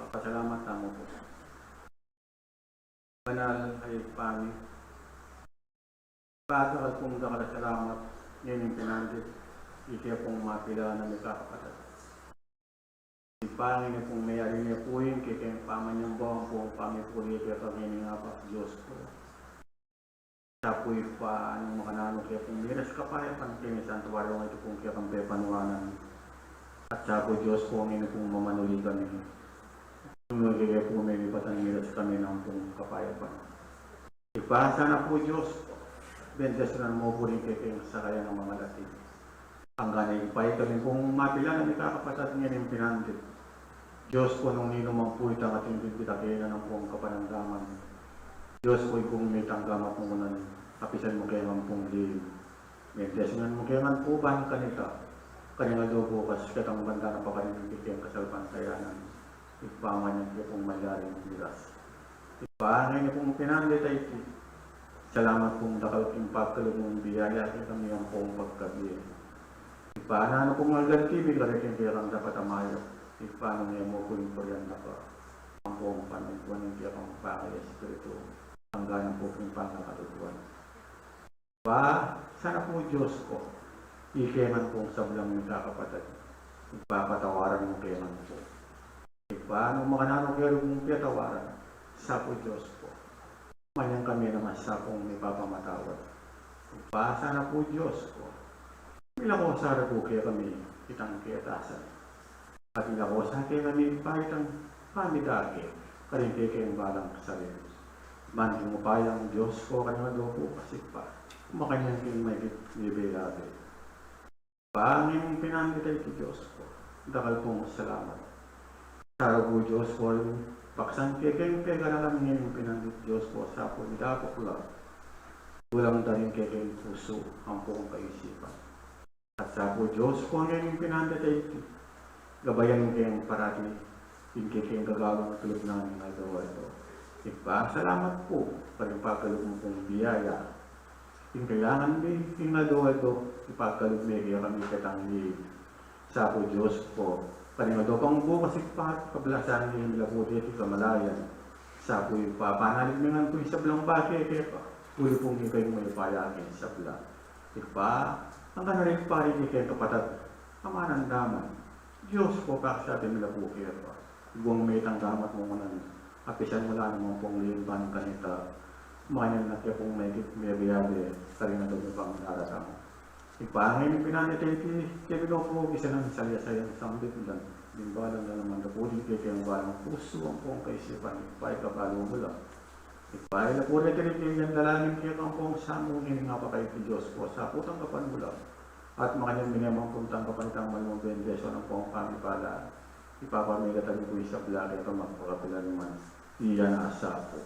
Pasalamat tamu pu. Banal a Ibpa mi, Ibpa, dakal pung dakal a salamat ngening pinandit ike pung mapilan a mikakapatad. Ibpa, ngeni pung meyari ne pu ing kekeng pamanyamban pung pamipuri keka ngening apat, Dios ku. Sa pu Ibpa, nung makananu ke pung miras kapayapan keni santuario ngeni pung kekang pepanuanan. At sa pu Dios ku, ngeni pung mamanuli kami, nung keke pu melipatan miras kami nang pung kapayapan. Ibpa, sana pu Dios ku, bendisyunan mu pu ring kekeng sakayan a mamalati. Anggang Ibpa, ikami pung mapilan a mikakapatad ngening pinandit, Dios ku, nung ninu man pu itang ating bibitakin nang pung kapanamdaman, Dios ku, ikung mitang gamat mu ngan, apisan mu ke ngan pung lin. Bendisyunan mu ke ngan pu ban kanita, karing aldo bukas, ketang banda na pakarin ing kekeng kasalpantayanan. Ibpa, manyan ke pung malyari miras. Ibpa, ngeni pung pinandit a iti, salamat pung dakal king pagkalub mung biyaya kekami ampong pagkabie. Ibpa, nanu pung aldan kami karing kekang dapat a mayap, Ibpa, nung e mu pu ing purian, daka ampong panagwan ing kekang banal a Espiritu, anggang pu king pangakatutuan. Ibpa, sana pu Dios ku, ike ngan pung sablang mikakapatad, Ibpa, patawaran mu ke ngan pu. Ibpa, nung makananu ke rugyan piyatawaran, sa pu Dios ku, manyan kami naman sa pung mipapamatawad. Ibpa, sana pu Dios ku, milako sa rugyan kekami itang ketasan. At ilako sa kekami Ibpa itang pamidake karing kekeng balang kasarili. Ban king upayang Dios ku, karing aldo bukas, Ibpa, makanyan king maigit mebie-bie. Ibpa, ngening pinandit a iti, Dios ku, dakal pung salamat. Sa pu Dios ku, ring paksan kekeng pegaralan ngening pinandit, Dios ku, sa pu midapuk la, bulang da ring kekeng pusu ampong kaisipan. At sa pu Dios ku, ngening pinandit a iti, gabayan mu keng parati ing kekeng gagawang kalub nang aldo-aldo. Ibpa, salamat pu karing pagkalub mu pung biyaya. Ing kailangan mi king aldo-aldo, ipagkalub me kekami ketang lin. Sa pu Dios ku, karing aldo pang bukas, Ibpa, kablasan mi ing labuti at kamalayan. Sa pu Ibpa, panalig mi ngan pu ing sablang bage keka, uli pung ika ing mayupaya king sabla. Ibpa, anggang na rin Ibpa ring kekeng kapatad a manamdaman, Dios ku, pakasabyan mi la pu keka. Iguang me itang gamat mu ngan, apisan mu la naman pung lin ban kanita, makanyan na ke pung maigit mebie-bie karing aldo pang daratang. Ibpa, ngening pinandit a iti, kami no pu, kekang saliwa-saliwang sambit, ban limbalan na naman da pu ring kekeng balang pusu ampong kaisipan, Ibpa, ikabalu mu la. Ibpa, ila pu reti ring kekeng dalangin keka ampong samu ngening apakaiting Dios ku, sa pu tanggapan mu la. At makanyan mi ne man pung tanggapan itang malmung bendisyun ampong pamipala, ipapamilatan mi pu ing sabla keka magpakapilan man. Iya na sa pu.